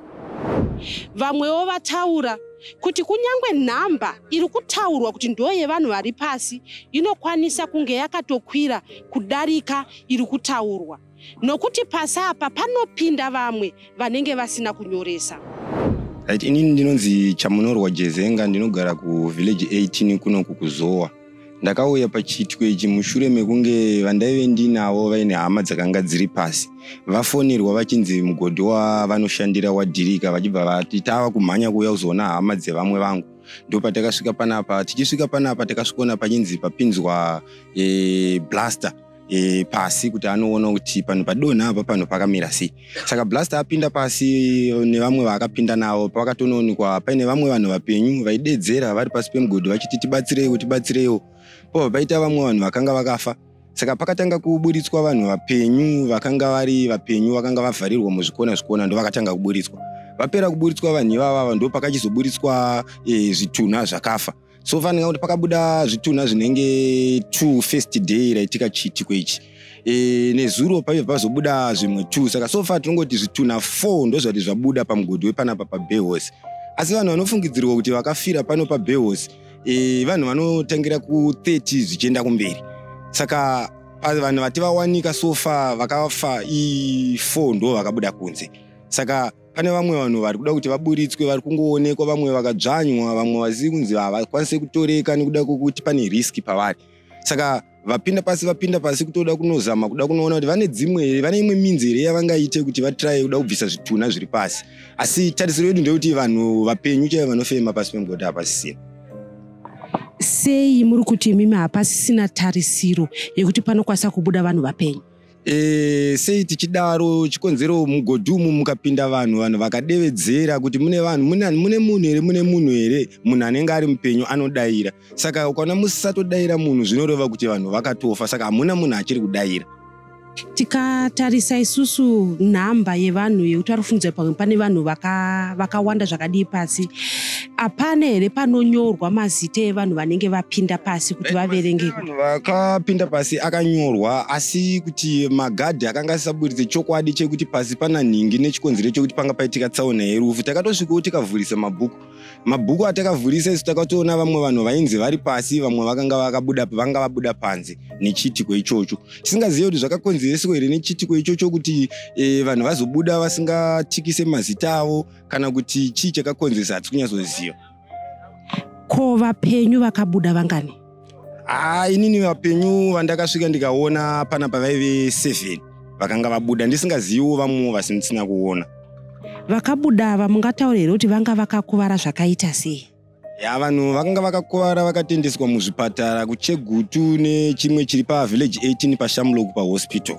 Vamwewo vataura kuti kunyange nhamba iri kutaurwa kuti ndo yevanhu vari pasi inokwanisa kunge yakatokwira kudarika iri kutaurwa, nokuti pasi apa panopinda vamwe vanenge vasina kunyoresa. Right, inini ndinonzi Chamunorwa Jezenga, ndinogara kuvillage 18 kunoku kuZowa. Ndakauya pachiitiko ichi mushure mekunge vandaive ndinavo vaine hama dzakanga dziri pasi vafonerwa vachinzi mugodhi wavanoshandira wadhirika, vachibva vati tava kumhanya kuuya kuzoona hama dzevamwe vangu. Ndopatakasvika panapa. Tichisvika panapa, takasvikaona pachinzi papinzwa blaster pasi kuti anoona kuti panhu padonha apa panhu pakamira sei. Saka blaster apinda pasi nevamwe vaakapinda navo, pakatonoonekwa paine vamwe vanhu vapenyu vaidedzera vari pasi pemugodhi vachiti, "Tibatsireiwo, tibatsireiwo." Pobva paita vamwe vanhu vakanga vakafa. Saka pakatanga kuburitswa vanhu vapenyu, vakanga vari vapenyu, vakanga vavharirwa muzvikona zvikona, ndo vakatanga kuburitswa. Vapera kuburitswa vanhu ivavava, ndo pakachizoburitswa zvitunha zvakafa. So fanika kuti pakabuda zvitunha zvinenge 2 first day raitika chiitiko ichi. Nezuro paibva pazobuda zvimwe 2. Saka so far tinongoti zvitunha 4 ndozvati zvabuda pamugodhi wepanapa paBayhorse. Asi vanhu vanofungidzirwa kuti vakafira pano paBayhorse, vanhu vanotangira ku30 zvichienda kumberi. Saka vanhu vati vawanika so far vakafa i4, ndo vakabuda kunze. Saka pane vamwe vanhu vari kuda kuti vaburitswe, vari kungoonekwa, vamwe vakadzvanywa, vamwe vasiri kunzi havakwanisi kutoreka nekuda kwokuti pane risk pavari. Saka vapinda pasi, vapinda pasi kutoda kunozama kuda kunoona kuti vane dzimwe here, vane imwe minzi here yavangaite kuti vatraye kuda kubvisa zvitunha zviri pasi. Asi tarisiro yedu ndeyekuti vanhu vapenyu chaivo vanofema pasi pemugodhi hapasisina. Sei muri kuti imimi hapasisina tarisiro yekuti panokwanisa kubuda vanhu vapenyu? Sei tichidaro? Chikonzero, mugodhi umu mukapinda vanhu vakadevedzera kuti mune vanhu, mune munhu here, mune munhu here, munhu anenge ari mupenyu anodayira. Saka ukaona musisatodayira munhu, zvinoreva kuti vanhu vakatofa, saka hamuna munhu achiri kudayira. Tikatarisa isusu nhamba yevanhu yekuti vari kufungidzira pamwe pane vanhu vakawanda zvakadii pasi, hapana here panonyorwa mazita evanhu vanenge vapinda pasi kuti vaverenge? Vanhu vakapinda pasi akanyorwa, asi kuti magadhi akanga asisaburitse chokwadi chekuti pasi pana nhingi, nechikonzero chekuti panga paitika tsaona yerufu. Takatosvikawo tikavhurisa mabhuku atakavhurisa isu, takatoona vamwe vanhu vainzi vari pasi, vamwe vakanga vakabuda, vanga vabuda panze nechiitiko ichocho. Tisingazivi kuti zvakakonzereswa here nechiitiko ichocho kuti vanhu vazobuda vasingatikise mazita avo, kana kuti chii chakakonzeresa, hatisi kunyatsoziva. Ko vapenyu vakabuda vangani? Haa, inini vapenyu vandakasvika ndikaona panapa vaive 7 vakanga vabuda, ndisingaziviwo vamwewo vasindisina kuona. Vakabuda ava, mungataura here kuti vanga vakakuvara zvakaita sei? Ya, vanhu vakanga vakakuvara vakatendeswa muzvipatara kuChegutu nechimwe chiri pavillage 18 paShamlock pahospital.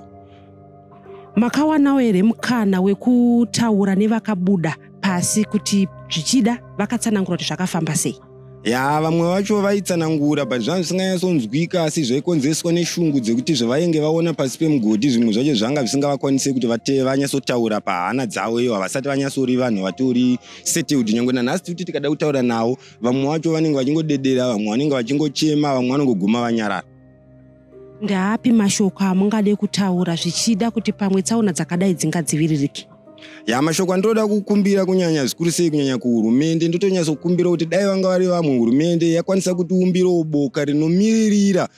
Makawanawo here mukana wekutaura nevakabuda pasi kuti zvichida vakatsanangura kuti zvakafamba sei? Ya, vamwe vacho vaitsanangura, but zvanga zvisinganyatsonzwika, asi zvaikonzereswa neshungu dzekuti zvavainge vaona pasi pemugodhi, zvimwe zvacho zvanga zvisingavakwanisi kuti vanyatsotaura pahana dzavo. Iyo havasati vanyatsori vanhu vatori settled. Nyange nanhasi tikuti tikada kutaura navo, vamwe vacho vanenge vachingodedera, vamwe vanenge vachingochema, vamwe vanongoguma vanyarara. Ndaapi mashoko amungade kutaura zvichida kuti pamwe tsaona dzakadai dzingadziviririke? Ya, mashoko andinoda kukumbira kunyanya zvikuru sei, kunyanya kuhurumende, ndotonyatsokumbira kuti dai vanga vari vamwe, hurumende yakwanisa kutiumbirawo boka rinomiririra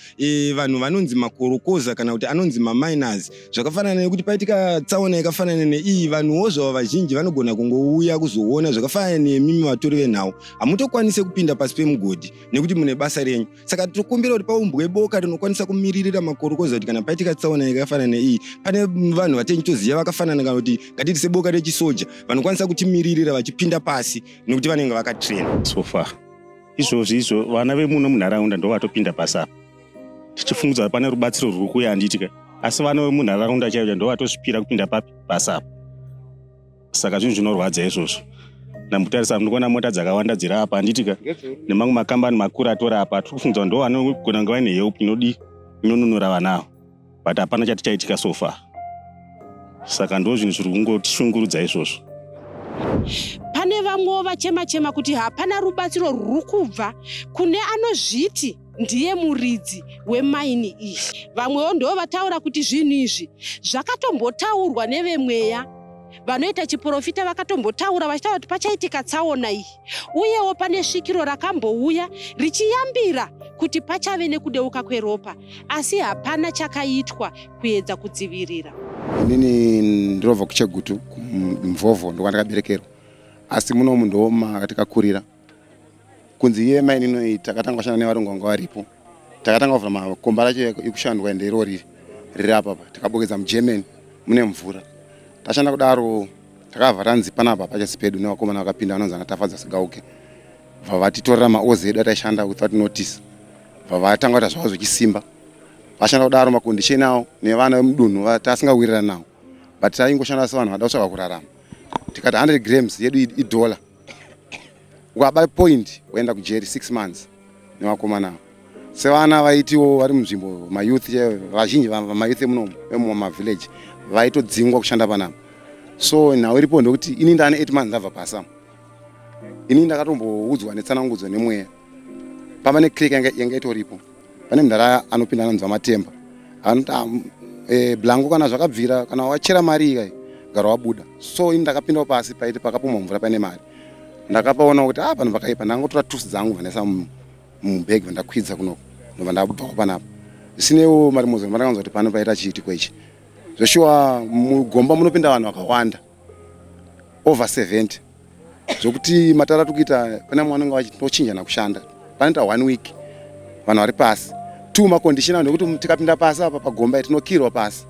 vanhu vanonzi makorokoza kana kuti anonzi maminers. Zvakafanana nekuti paitika tsaona yakafanana neiyi, vanhuwo zvavo vazhinji vanogona kungouya kuzoona. Zvakafanana nemimi vatori venhau, hamutokwanisi kupinda pasi pemugodhi nekuti mune basa renyu. Saka tokumbira kuti paumbwe boka rinokwanisa kumiririra makorokoza, kuti kana paitika tsaona yakafanana neiyi, pane vanhu vatenitoziva vakafanana, kana kuti ngatiti seboka rechisoja, vanokwanisa kutimiririra vachipinda pasi nekuti vanenge vakatraina. So far izvozvi izvo, vana vemuno munharaunda ndo vatopinda pasi apa, tichifungudza kuti pane rubatsiro rwuri kuuya, handitika? Asi vana vemunharaunda chaivo ndo vatosvipira kupinda papi? Pasi apa. Saka zvinhu zvinorwadza izvozvo. Ndambotarisa, ndikuona mota dzakawanda dziri apa, handitika? Nemamwe makambani makuru atori apa, tiri kufungudza ndo vanogona kunge vaine help inodi inonunura vana ava, but hapana chati chaitika so far. Saka ndo zvinhu zviri kungotishungurudza izvozvo. Pane vamwewo vachema chema kuti hapana rubatsiro rwuri kubva kune anozviti ndiye muridzi wemaini iyi. Vamwewo ndo vataura kuti zvinhu izvi zvakatombotaurwa nevemweya vanoita chiprofita, vakatombotaura vachitaura kuti pachaitika tsaona iyi, uyewo pane svikiro rakambouya richiyambira kuti pachave nekudeuka kweropa, asi hapana chakaitwa kuedza kudzivirira. Inini ndinobva kuChegutu, kuMvovho, ndokwandakaberekerwa, asi munomu ndo makatikakurira. Kunzi iye maini inoi, takatanga kushanda nevarungu vanga varipo. Takatanga kuvhura makomba racho ekushandwa, ende irori riri apapa takabokedza muGermany mune mvura. Tashanda kudaro, takabva tanzi panapa pachasi pedu nevakomana vakapinda vanonzi ana Tafadza Sigauke. Bva vatitorera maozi edu ataishanda without notice, bva vatanga kuita zvavo zvechisimba. Vashanda kudaro, macondition avo nevana vemudunhu tasingawirirani navo, but taingoshanda sevanhu vada kutsvaka kurarama. Tikati 100 grams yedu idollar, ukaba point waenda kujeri 6 months nevakomana ava. Sevana vaitiwo vari munzvimbo, mayouth vazhinji, mayouth emunomu emumavillage vaitodzingwa kushanda panapa. So nhau iripo ndekuti ini ndane 8 months ndabva pasa. Ini ndakatomboudzwa netsanangudzo nemweya pamba necrack yanga itoripo. Pane mundara anopinda anonzi Matemba, anoti, "Blango, kana zvakabvira, kana wachera mari ikai, gara wabuda." So ini ndakapindawo pasi paiti pakapomwa mvura paine mari. Ndakapaona kuti ah, panhu pakaipa. Ndangotora tusi dzangu, vandaisa mubhegi, vandakwidza kunoko, ndobva ndabvawo panapa. Zvisineiwo marimozo vandakanzwa kuti pano paita chiitiko ichi. Zveshuwa, mugomba munopinda vanhu vakawanda, over 70, zvokuti matara tiri kuita pane vamwe vanenge vachitochinjana kushanda. Panoita one week vanhu vari pasi. Two, macondition nekuti tikapinda pasi apa pagomba tinokirwa pasi.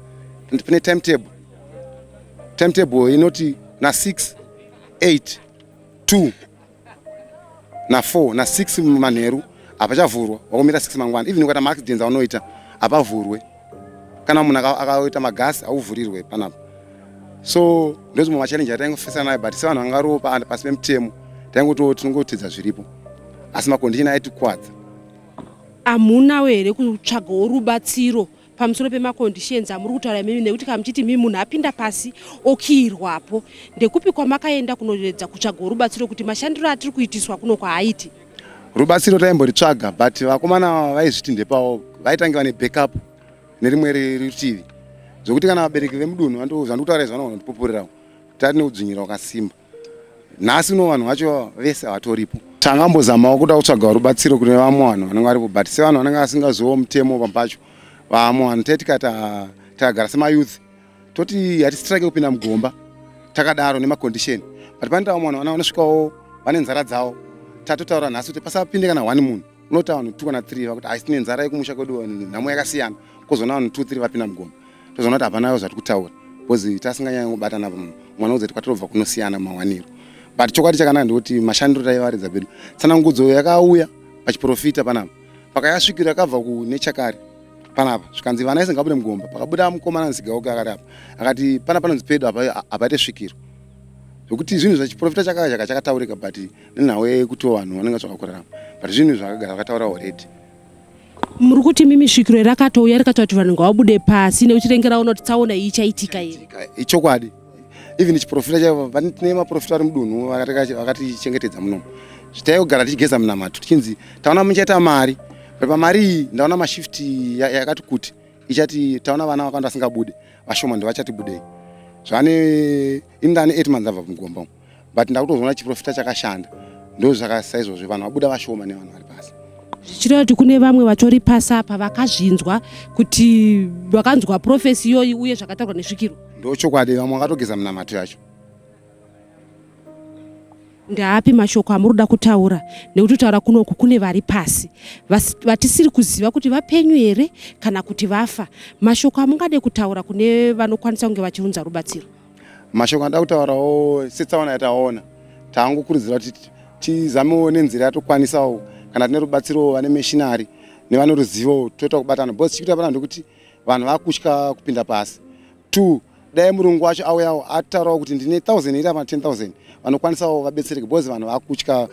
Pane timetable. Timetable inoti na6, 8, 2 na4, na6 manheru hapachavhurwa, wakumira 6 mangwana. Even ukaita maaccidents aunoita, hapavhurwe. Kana munhu akaita magasi hauvhurirwe panapa. So ndozvimwe machallenges ataingofesana nayo, but sevanhu vanga variwo pasi pemutemo, taingoto tinongotedza zviripo, asi macondition aitikwadza. Hamunawo here kutsvagawo rubatsiro pamusoro pemaconditions amuri kutaura imimi? Nekuti kana muchiti mimi munhu apinda pasi okiyirwapo, ndekupi kwamakaenda kunoedza kutsvagawo rubatsiro kuti mashandiro atiri kuitiswa kuno kwaaiti? Rubatsiro taimboritsvaga, but vakomana vaizviti ndepavo, vaitange vane backup nerimwe rutivi, zvokuti kana vabereki vemudunhu zvandikutaura izvi vanogona kutipupurirawo. Tati neudzvinyira wakasimba. Nhasi uno vanhu vacho vese havatoripo. Tangambozamawo kuda kutsvagawo rubatsiro kune vamwe vanhu vanenge varipo, but sevanhu vanenge vasingaziviwo mutemo pampacho, vamwe vanhu tei tikati takagara semayouth, toti hatisitirake kupinda mugomba takadaro nemacondition, but panoita vamwe vanhu vanosvikawo vane nzara dzavo. Tatotaura nhasi kuti pasapinde kana one munhu, unota vanhu 2 kana 3 vakuti haisi tine nzara yekumusha kwedu, nhamo yakasiyana. Kwozoona vanhu 2 3 vapinda mugomba, tozoona kuti hapanayo zvati kutaura, because tasinganyanyi kubatana. Mwana uzoti kwatinobva kunosiyana mawaniro, but chokwadi chakanaka ndekuti mashandiro taivaridza pedu. Tsanangudzo yakauya pachiprofita panapa, pakayasvikiro yakabva kunechakare panapa, zvikanzi vana vese ngabude mugomba. Pakabuda mukomana nzigauke akati apa, akati pana panonzi pedu apa hapaite svikiro, zvokuti zvinhu zvachiprofita chakaka chakataurika, but nenhau yekuti vanhu vanenge vatsvaka kurarama, but zvinhu zvakagara zvakataura already. Muri kuti mimi svikiro rakatouya rikataura kuti vanhu ngavabude pasi, nekuti renge raona kuti tsaona iyi ichaitika here? Ichokwadi. Even chiprofita chaivo, tine maprofita ari mudunhu vakatichengetedza munomu. Taigara tichigeza munamato, tichinzi taona muchaita mari, but pamari iyi ndaona mashift yakati kuti ichati taona vana vakawanda vasingabude, vashoma ndovachati budei. Zvane ini ndane 8 months abva mugomba umu, but ndakutozoona chiprofita chakashanda. Ndo zvakasaizvozvo, vanhu vabuda vashoma nevanhu vari pasi. Zvichireva kuti kune vamwe vatori pasi apa vakazvinzwa, kuti vakanzwa prophecy iyoyi uye zvakataurwa nesvikiro? Ndo chokwadi, vamwe vakatogeza munamato yacho. Ndaapi mashoko amuri kuda kutaura? Nekuti kutaura kunoku kune vari pasi vatisiri kuziva kuti vapenyu here kana kuti vafa. Mashoko amungade kutaura kune vanokwanisa kunge vachiunza rubatsiro? Mashoko anoda kutaurawo, setsaona yataona, taangokurudzira kuti tizamewo nenzira yatokwanisawo. Kana tine rubatsiro, vane machinery nevane ruzivo, toita kubatana, because chikuita pana ndekuti vanhu vakutya kupinda pasi. Two, dai murungu wacho auyawo ataurawo kuti ndine 1000 iri apa, 10,000 vanokwanisawo vabetsereke, because vanhu vakutya.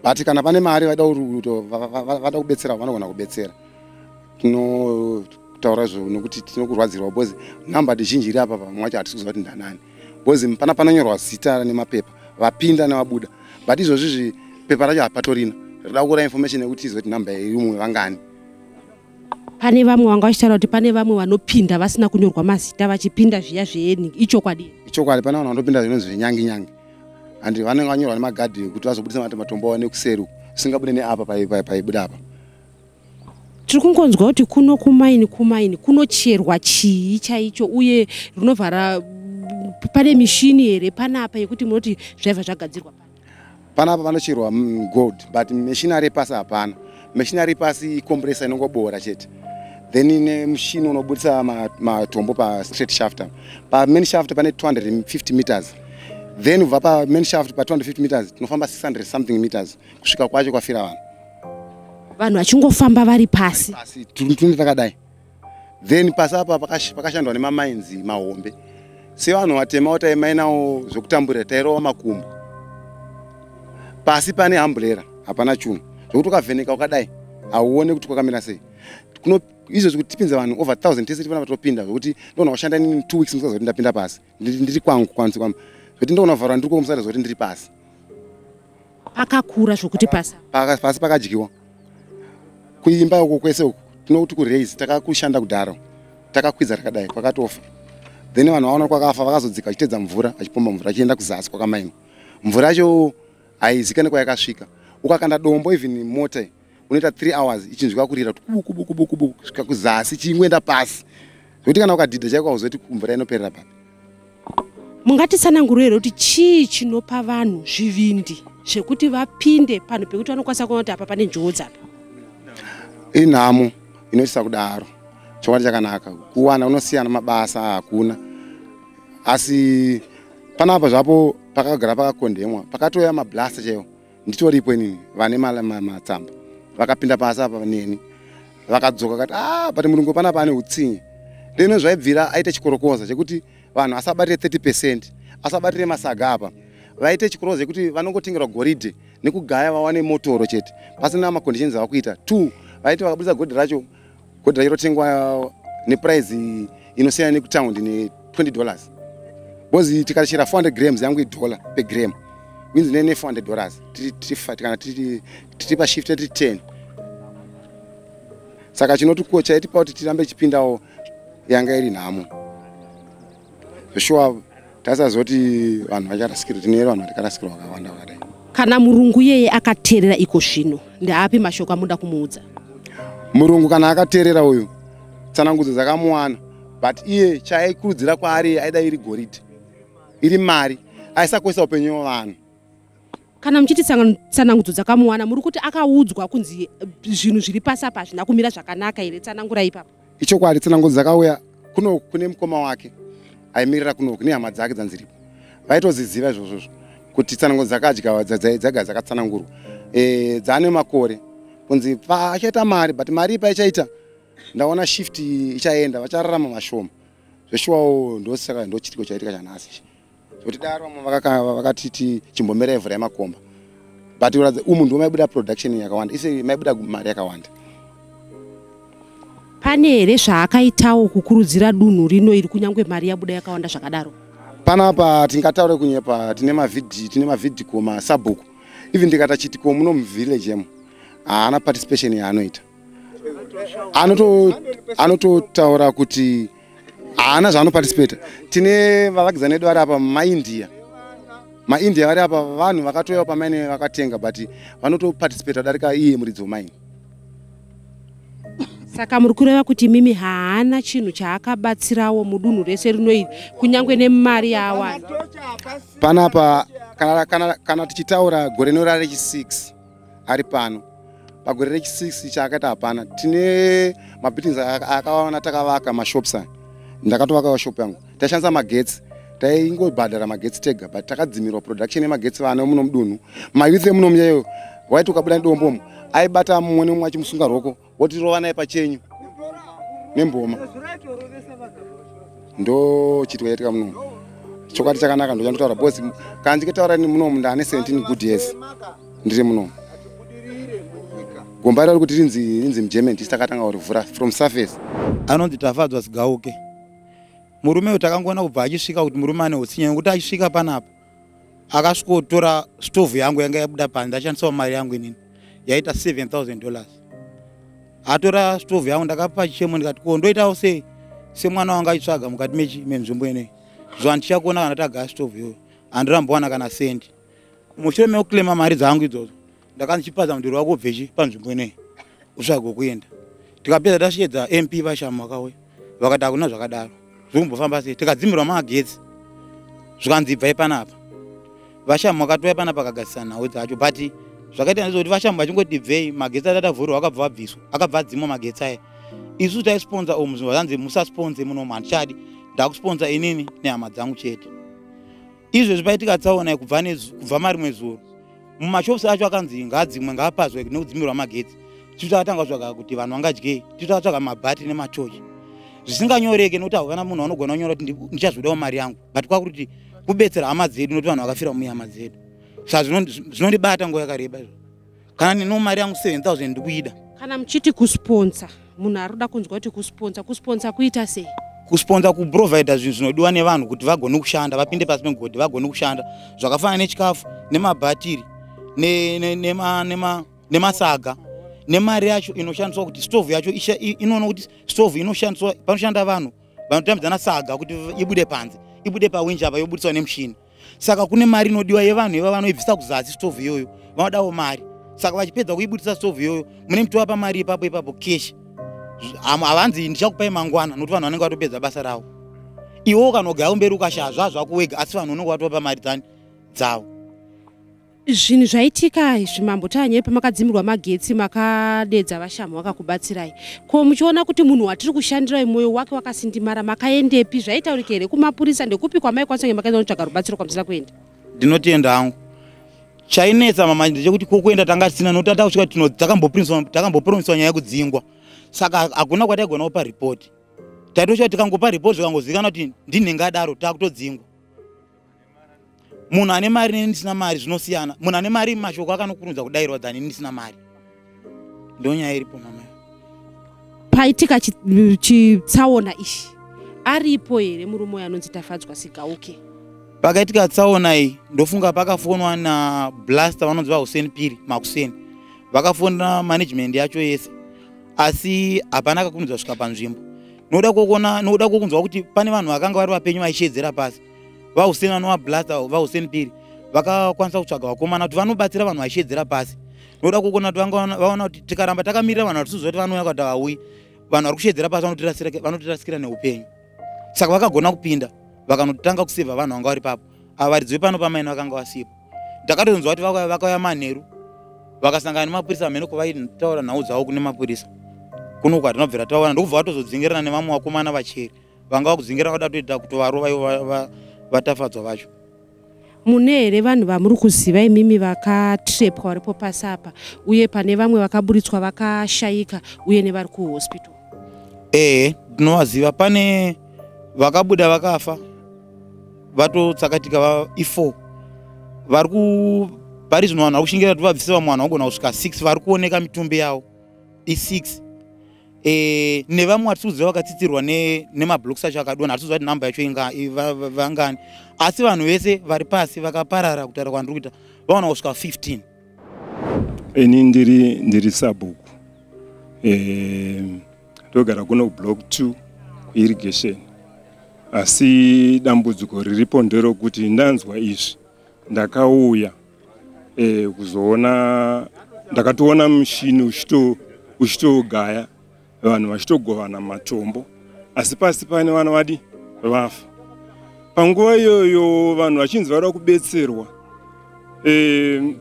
But kana pane mari vada kubetsera, vanogona kubetsera. Tinotaura izvo nekuti tinokurwadzirwa, because namba zhinji iri apa, vamwe vacho hatisi kuziva kuti ndanani, because pana panonyorwa zita nemapepa vapinda nevabuda, but izvozvizvi pepa racho hapatorina. Rida kukura information yekuti tizive kuti namba irimwe vangani. Pane vamwe vanga vachitaura kuti pane vamwe vanopinda vasina kunyorwa mazita, vachipinda zviya zveeni. Ichokwadi? Ichokwadi, pane vanhu vanopinda zvinonzi zvenyangi nyangi, handi vanenge vanyorwa nemagadhi kuti vazobudisa matombo avo nekuseri, zvisingabude neapa paibuda apa. Tiri kungonzwa kuti kuno kumaini, kumaini kunocherwa chii chaicho, uye rinovhara pane mishini here panapa yekuti munoti zvaibva zvagadzirwa? Panapa panocherwa gold, but machinery pasi hapana. Machinery pasi icompressor inongobora chete, then nemushini unobudisa matombo pastraight shaft. Pamain shaft pane 250 meters, then kubva pamain shaft pa250 meters tinofamba 600 something meters kusvika kwacho kwafira vanhu. Vanhu vachingofamba vari pasi? Pasi tune takadai. Then pasi apa pakashandwa nemamines mahombe. Sevanhu vatema taimainawo zvekutamburira, tairova makumbo. Pasi pane umbrella, hapana chunhu, zvokuti ukavheneka ukadai hauone kuti kwakamira sei. Izvozvi kuti tipinze vanhu over 1000 tese tipana topinda, zvokuti ndogona kushanda inini 2 weeks musaziva kuti ndapinda pasi. Ndiri kwangu kwanzi kwam, zvokuti ndogona kuvharwa ndiri kwomusati zvokuti ndiri pasi. Pakakura zvokuti pasi? Pasi pakadyiwa. Kuimba uko kwese uku tinoti kuraise, takakushanda kudhara, takakwidza takadai, kwakatofa. Then vanhu vaona kwakafa, vakazodzika vachitedza mvura, vachipomba mvura vachienda kuzasi kwakamainwa. Mvura yacho haizikanwi kwayakasvika. Ukakanda dombo, even mota unoita 3 hours ichinzwika kurira kuti kubu kubu kubu kubu kusvika kuzasi, ichingoenda pasi, zvekuti kana ukadhidha chaiko hauzoti mvura inoperera papi. Mungatitsananguro here kuti chii chinopa vanhu zvivindi zvekuti vapinde panhu pekuti vanokwanisa kuona kuti apa pane njodzi apa? Inhamo inoitisa kudaro. Chokwadi chakanaka kuwana unosiyana, mabasa hakuna. Asi panapa zvapo pakagara pakakondemwa, pakatouya mablaster chaiwo, nditoripo inini, vane matsamba vakapinda pasi apa neni, vakadzoka kati, "Ah, but murungu panapa ane utsinye." Deno zvaibvira aite chikorokoza chekuti vanhu asabatire 30%, asabatire masaga apa. Vaite chikorokoza chekuti vanongotengerwa goridhe nekugaya vawane motoro chete, pasina maconditions avakuita. 2, vaiti vakabudisa goridhe racho, goridhe racho rotengwa neprice inosiyana nekutaundi ne$20. Because tikachera 400 grams yangu idollar per gram, means nene $400 kana tiri pashift tiri 10. Saka chinotikuwa chaitipa kuti tirambe chipindawo yanga iri nhamo. Sure, tasazoti vanhu vacharasikirwa, tine vanhu vakarasikirwa vakawanda vakadai. Kana murungu yeye akateerera iko zvino, ndeapi mashoko amuda kumuudza? Murungu kana akateerera uyu, tsanangudzo dzakamuwana, but iye chaaikurudzira kwaari aida iri goridhe, iri mari, aisakoisa upenyu hwevanhu. Kana muchiti tsanangudzo dzakamuwana, muri kuti akaudzwa kunzi zvinhu zviri pasi apa hazvina kumira zvakanaka here? Tsanangura ipapo. Ichokwadi, tsanangudzo dzakauya kuno kune mukoma wake aimirira kuno kune hama dzake dzanziripo, vaitoziziva izvozvozvo kuti tsanangudzo dzakadya dzaga dzakatsanangurwa dzaane makore kunzi achaita mari, but mari ipa ichaita ndaona shift ichaenda, vachararama mashoma. Zveshuwawo ndosaka ndochitiko chaitika chanhasi kuti daro vamwe vakatiti chimbomerai vhurai makomba, but umu ndo maibuda production yakawanda, ise maibuda mari yakawanda. Pane here zvaakaitawo kukurudzira dunhu rino iri kunyange mari yabuda yakawanda zvakadaro? Panapa tingataure kunyepa, tine mavhidhiko masabhuku, even ndikata chitiko muno muvillage emo haana participation yaanoita. Anototaura kuti haana zvaanoparticipata. Tine vavakidzani vedu vari apa maIndia, maIndia vari apa vanhu vakatouya pamaini vakatenga, but vanotoparticipata kudarika iye muridzi wemaini. Saka muri kureva kuti mimi haana chinhu chaakabatsirawo mudunhu rese rino iri kunyange nemari yaawana? Panapa kana tichitaura gore rino rechi6 ari pano, pagore rechi6 chaakaita hapana. Tine mabuildings akawana takavaka mashops aya, ndakatovakawo shop yangu, taishandisa magetsi, taingobhadhara magetsi tega, but takadzimirwa production yemagetsi. Vana muno mudunhu, mayouth emuno muyayo waiti ukabuda nedombo aibata mumwe nemumwe achimusunga roko wotirova naye pachenyu nemboma. Ndo chitiko chaitika muno. Chokwadi chakanaka ndo chandotaura, because kana ndikitaura ini munomu ndane 17 good years ndiri munomu. Gomba rari kuti rinzi muGermany tisi takatanga kurivhura from surface. Anonzi Tafadzwa Sigauke. Murume uyu takangoona kubva achisvika kuti murume ane utsinye, nekuti achisvika panapa akasvikotora stovhu yangu yanga yabuda panze, ndashandisawo mari yangu inini yaita $7,000. Atora stovhu yangu, ndakapa chichemo ndikati ko ndoitawo sei semwana wanga achitsvaga mukati menzvimbo ineyi, zvo handichakuona kana tagaya stovhu iyoyo, handirambowana kana sendi. Mushure mekuklema mari dzangu idzodzo, ndakanzi chipaza mudhuri wako ubvechi panzvimbo ineyi utsvage kuenda. Tikapedza tasvedza MP vaShamu vakauya vakati hakuna zvakadaro, zvikumbofamba sei. Tikadzimirwa magetsi zvikanzi ibvai panapa. VaShamu vakatouya panapa akagadzisa nhau dzacho, but zvakaita ndezvekuti VaShamu vachingoti ibvei, magetsi atati avhurwa akabva abviswa, akabva adzimwa magetsi aya. Isu taisponsa umu, zvanzi musasponse munomu, handichadi, ndakusponsa inini nehama dzangu chete. Izvezvi paitika tsaona kubva marimwe zuro mumashops acho akanzi ngaadzimwe, ngaapazwe nekudzimirwa magetsi. Tisu takatanga kutsvaga kuti vanhu vangadyei, tisu takatsvaga mabhati nematochi zvisinganyoreke, nekuti hakuna munhu anogona kunyora kuti ndichazodawo mari yangu, but kwakuti kubetsera hama dzedu, nekuti vanhu vakafira muhama dzedu. Saka zvinondibata nguva yakareba izvo. Kana nino mari yangu 7,000 ndikuida. Kana muchiti kusponsa, munhu ari kuda kunzwa kuti kusponsa kuita sei? Kusponsa kuprovhaidha zvinhu zvinodiwa nevanhu kuti vagone kushanda, vapinde pasi pemugodhi vagone kushanda, zvakafanana nechikafu nemabhatiri nemasaga nemari yacho inoshandiswa kuti stovhu yacho inoona kuti stovhu inoshandiswa panoshanda vanhu vanotambidzana saga kuti ibude panze, ibude pawinji apa yobudiswa nemushini. Saka kune mari inodiwa yevanhu ivava vanoibvisa kuzasi stovhu iyoyo, vanodawo mari. Saka vachipedza kuibudisa stovhu iyoyo mune mutovapa mari ipapo ipapo cash. Havanzi ndichakupai mangwana, nokuti vanhu vanenge vatopedza basa ravo. Iwe ukanogaya kumberi ukashaya zvazvako wega, asi vanhu unenge watovapa mari dzavo. Zvinhu zvaitika izvi Mambo Tanyai, pamakadzimirwa magetsi makadedza VaShamu vakakubatsirai. Ko muchiona kuti munhu watiri kushandira mwoyo wake wakasindimara, makaendepi? Zvaitaurika here kumapurisa? Ndekupi kwamaikwanisa kunge makaenda kunotsvaga rubatsiro kwamusina kuenda? Ndinotenda hangu. Chainetsa mama ndechekuti kokuenda tanga tisina, nokuti takusvika takambopromiswa nyaya yekudzingwa, saka hakuna kwataigona kupa ripoti. Taitoshaa tikangopa ripoti zvikangozivikanwa kuti ndinenge adaro, takutodzingwa. Munhu ane mari neni ndisina mari zvinosiyana. Munhu ane mari mashoko akanokurumidza kudairwa than ini ndisina mari. Ndonyaya iripo mama. Paitika chitsaona ichi, aripo here murume uyu anonzi Tafadzwa Sigauke? Pakaitika tsaona iyi, ndofunga pakafonwa nablaster vanonzi vaHussein Piri makuseni, vakafonera management yacho yese, asi hapana akakurumidza kusvika panzvimbo nokuda kokuona, nokuda kokunzwa kuti pane vanhu vakanga vari vapenyu vaishedzera pasi. VaHussein vanova blaster, vaHussein Piri, vakakwanisa kutsvaga vakomana kuti vanobatsira vanhu vaishedzera pasi, nokuda kokuona kuti vanga vaona kuti tikaramba takamirira vanhu vatisiziva kuti vanouya kuti havauyi, vanhu vari kushedzera pasi vanotirasira neupenyu. Saka vakagona kupinda, vakanotanga kusevha vanhu vanga vari papo. Ava varidzi vepano pamaini vakanga vasipo. Ndakatonzwa kuti vakauya manheru, vakasangana nemapurisa mhene kuvaitaura nhau dzavo kune mapurisa kuno kwatinobvira taona, ndokubva vatozodzingerana nevamwe vakomana vacheri vanga vakudzingerana, vada kutoita kutovarova ivo vaTafadzwa vacho. Mune here vanhu vamuri kuziva imimi vakatrepwa varipo pasi apa, uye pane vamwe vakaburitswa vakashayika, uye nevari kuhospital? Ehe, ndinovaziva. Pane vakabuda vakafa vatotsakatika i4 vari ku pari zvino. Vanhu vari kushingira kuti vabvise vamwe vanhu vagona kusvika 6 vari kuoneka mitumbi yavo i6, nevamwe hatisi kuziva vakatsitsirwa nemablocks acho akadonha. Hatisi kuziva kuti namba yacho vangani, asi vanhu vese vari pasi vakaparara, kutaura kwandiri kuita, vaona kusvika 15. Ini ndiri sabhuku, ndogara kuno block 2 kuirrigation, asi dambudziko riripo nderokuti ndanzwa izvi ndakauya kuzoona. Ndakatoona mushini uchitogaya, vanhu vachitogovana matombo, asi pasi pane vana vadi vafa. Panguva iyoyo vanhu vachinzi vada kubetserwa,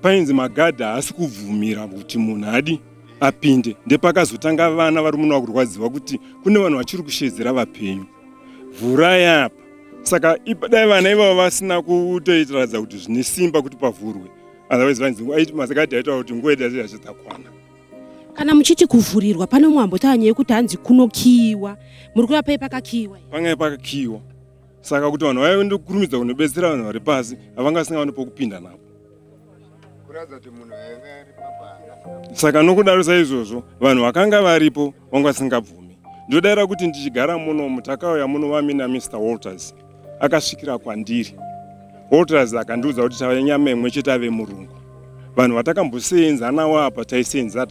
painzi magadhi haasi kubvumira kuti munhu adi apinde. Ndepakazotanga vana vari muno vakurwadziwa kuti kune vanhu vachiri kushedzera vapenyu, vhurai apa. Saka dai vana ivavo vasina kutoitaradza kuti zvine simba kuti pavhurwe, otherwise vanzi magadhi aitaura kuti nguva yedu yachadzakwana. Kana muchiti kuvhurirwa, pane mumwe ambotaura nyaya yekuti hanzi kunokiyiwa. Muri kuva pai pakakiyiwa? Panga pakakiyiwa, saka kuti vanhu vaiende kurumidza kunobetsera vanhu vari pasi, havanga vasingaoni pokupinda napo. Saka nokudaro saizvozvo vanhu vakanga varipo vanga vasingabvumi. Ndodayira kuti ndichigara munomu, takauya muno vamina Mr Walters akasvikira kwandiri. Walters akandiudza kuti tava nyama imwe chete, ave murungu. Vanhu vatakamboseenza navo apa, taiseenza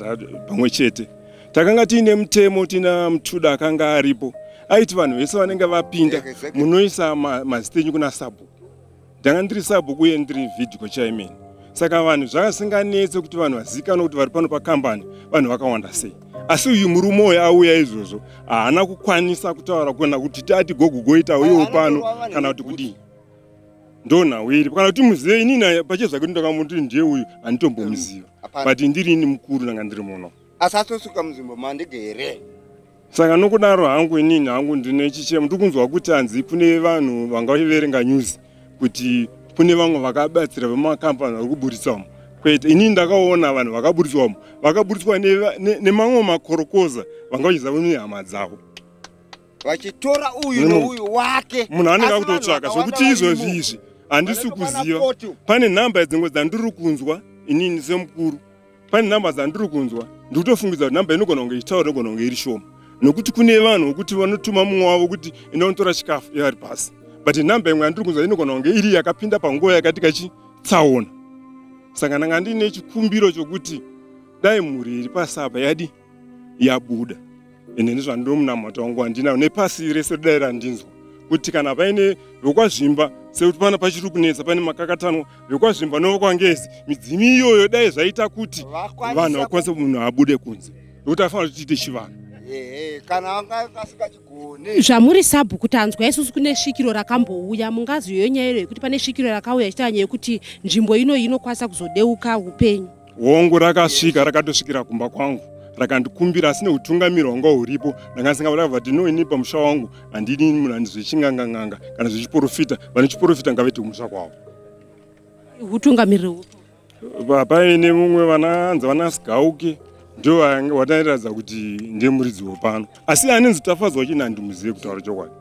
pamwe chete, takanga tiine mutemo, tina mutuda akanga aripo aiti vanhu vese vanenge vapinda munoisa mazita enyu kuna sabhuku. Ndanga ndiri sabhuku uye ndiri VIDCO chairman, saka vanhu zvakasinganetse kuti vanhu vazivikanwe kuti vari pano pakambani vanhu vakawanda sei. Asi uyu murume uyu auya izvozvo haana kukwanisa kutaura kuona kuti tati gogugoita uyewo pano kana kuti kudii. Ndo nhau iripo. Kana kuti muzive, inini pachezvake ndakamuti ndiye uyu, handitombomuziva, but ndiri ini mukuru, ndanga ndiri muno. Asatosvika munzvimbo mandigere. Saka nokudaro hangu, inini hangu ndine chichemo. Ndiri kunzwa kuti hanzi kune vanhu vanga vachiverenga news kuti kune vamwe vakabatsira vemakambani vari kuburitswamo. Kwete, inini ndakaona vanhu vakaburitswamo vakaburitswa nemamwe makorokoza vanga vachiza nehama dzavo. Vachitora uyu nouyu wake. Munhu anenge Asi vanhu akutotsvaka vakawanda zvokuti izvozvi varimo. izvi handisi Vanotokwana kuziva. 40. Pane nhamba dzimwe dzandiri kunzwa inini semukuru, pane nhamba dzandiri kunzwa, ndikutofungidza kuti nhamba inogona kunge ichitaura inogona kunge iri shoma, nokuti kune vanhu vokuti vanotuma mumwe wavo kuti enda unotora chikafu ivari pasi, but nhamba imwe yandiri kunzwa inogona kunge iri yakapinda panguva yakatika chitsaona. Saka ndanga ndine chikumbiro chokuti dai mhuri iri pasi apa yadi yabuda. Ende ndizvandomunamato wangu wandinawo nepasi rese dai randinzwa kuti kana paine vekwaZvimba, sekuti pana pachiri kunetsa, pane makakatanwa vekwaZvimba nevekwangezi, midzimu iyoyo dai zvaita kuti vanhu vakwanise munhu abude kunze, nekuti afanira kuti tiite chivanhu. Ehe, kana anga asingachigoni. Zvamuri sabhuku, tanzwa isusu kune svikiro rakambouya. Mungaziyo nyaya iro yekuti pane svikiro rakauya ichitaura nyaya yekuti nzvimbo ino inokwanisa kuzodeuka upenyu? Hongu, rakasvika, rakatosvikira kumba kwangu, rakandikumbira, asi neutungamiri hwanga huripo ndanga ndisingabva kuti no, ini pamusha wangu handini munhu andi zvechinganganganga kana zvechiprofita. Vane chiprofita ngavaite kumusha kwavo. Utungamiriri hupi? Paine mumwe vananzi vanaSigauke. Ndio watairatidza kuti ndiye muridzi wepano, asi anenzi Tafadzwa chini handimuzive, kutaura chokwadi.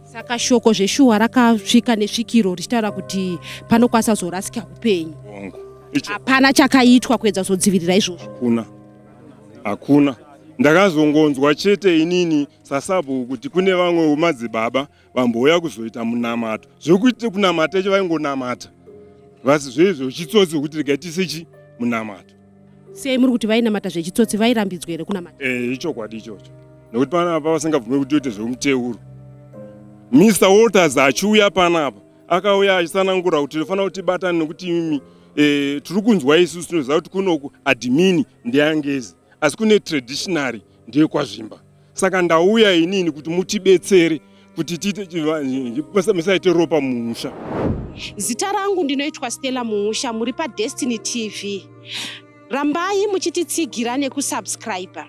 Saka shoko zveshuwa rakasvika nesvikiro richitaura kuti panokwanisa kuzorasika upenyu? Hongu. Hapana chakaitwa kuedza kuzodzivirira izvozvo? Hakuna, hakuna. Ndakazongonzwa chete inini sasabhuku kuti kune vamwe madzibaba vambouya kuzoita munamato. Zvekuti kunamata icho vaingonamata vasi zveizvo chitsotsi, kuti regai tiise chi munamato. Sei muri kuti vainamata zvechitsotsi? Vairambidzwa here kunamata? E, ichokwadi ichocho, nekuti panapa vasingabvume kuti toite zvemuteuro. Mr Walters achiuya panapa, akauya achisanangura kuti tinofanira kuti tibatane, nekuti imi tiri kunzwa isusu tinoziva kuti kunoku admin ndeyangezi, asi kune traditionary ndeyekwazvimba. Saka ndauya inini kuti mutibetsere kuti tiite musaite ropa mumusha. Zita rangu ndinoitwa Stella Muusha. Muri paDestiny TV. Rambai muchititsigira nekusubscribe.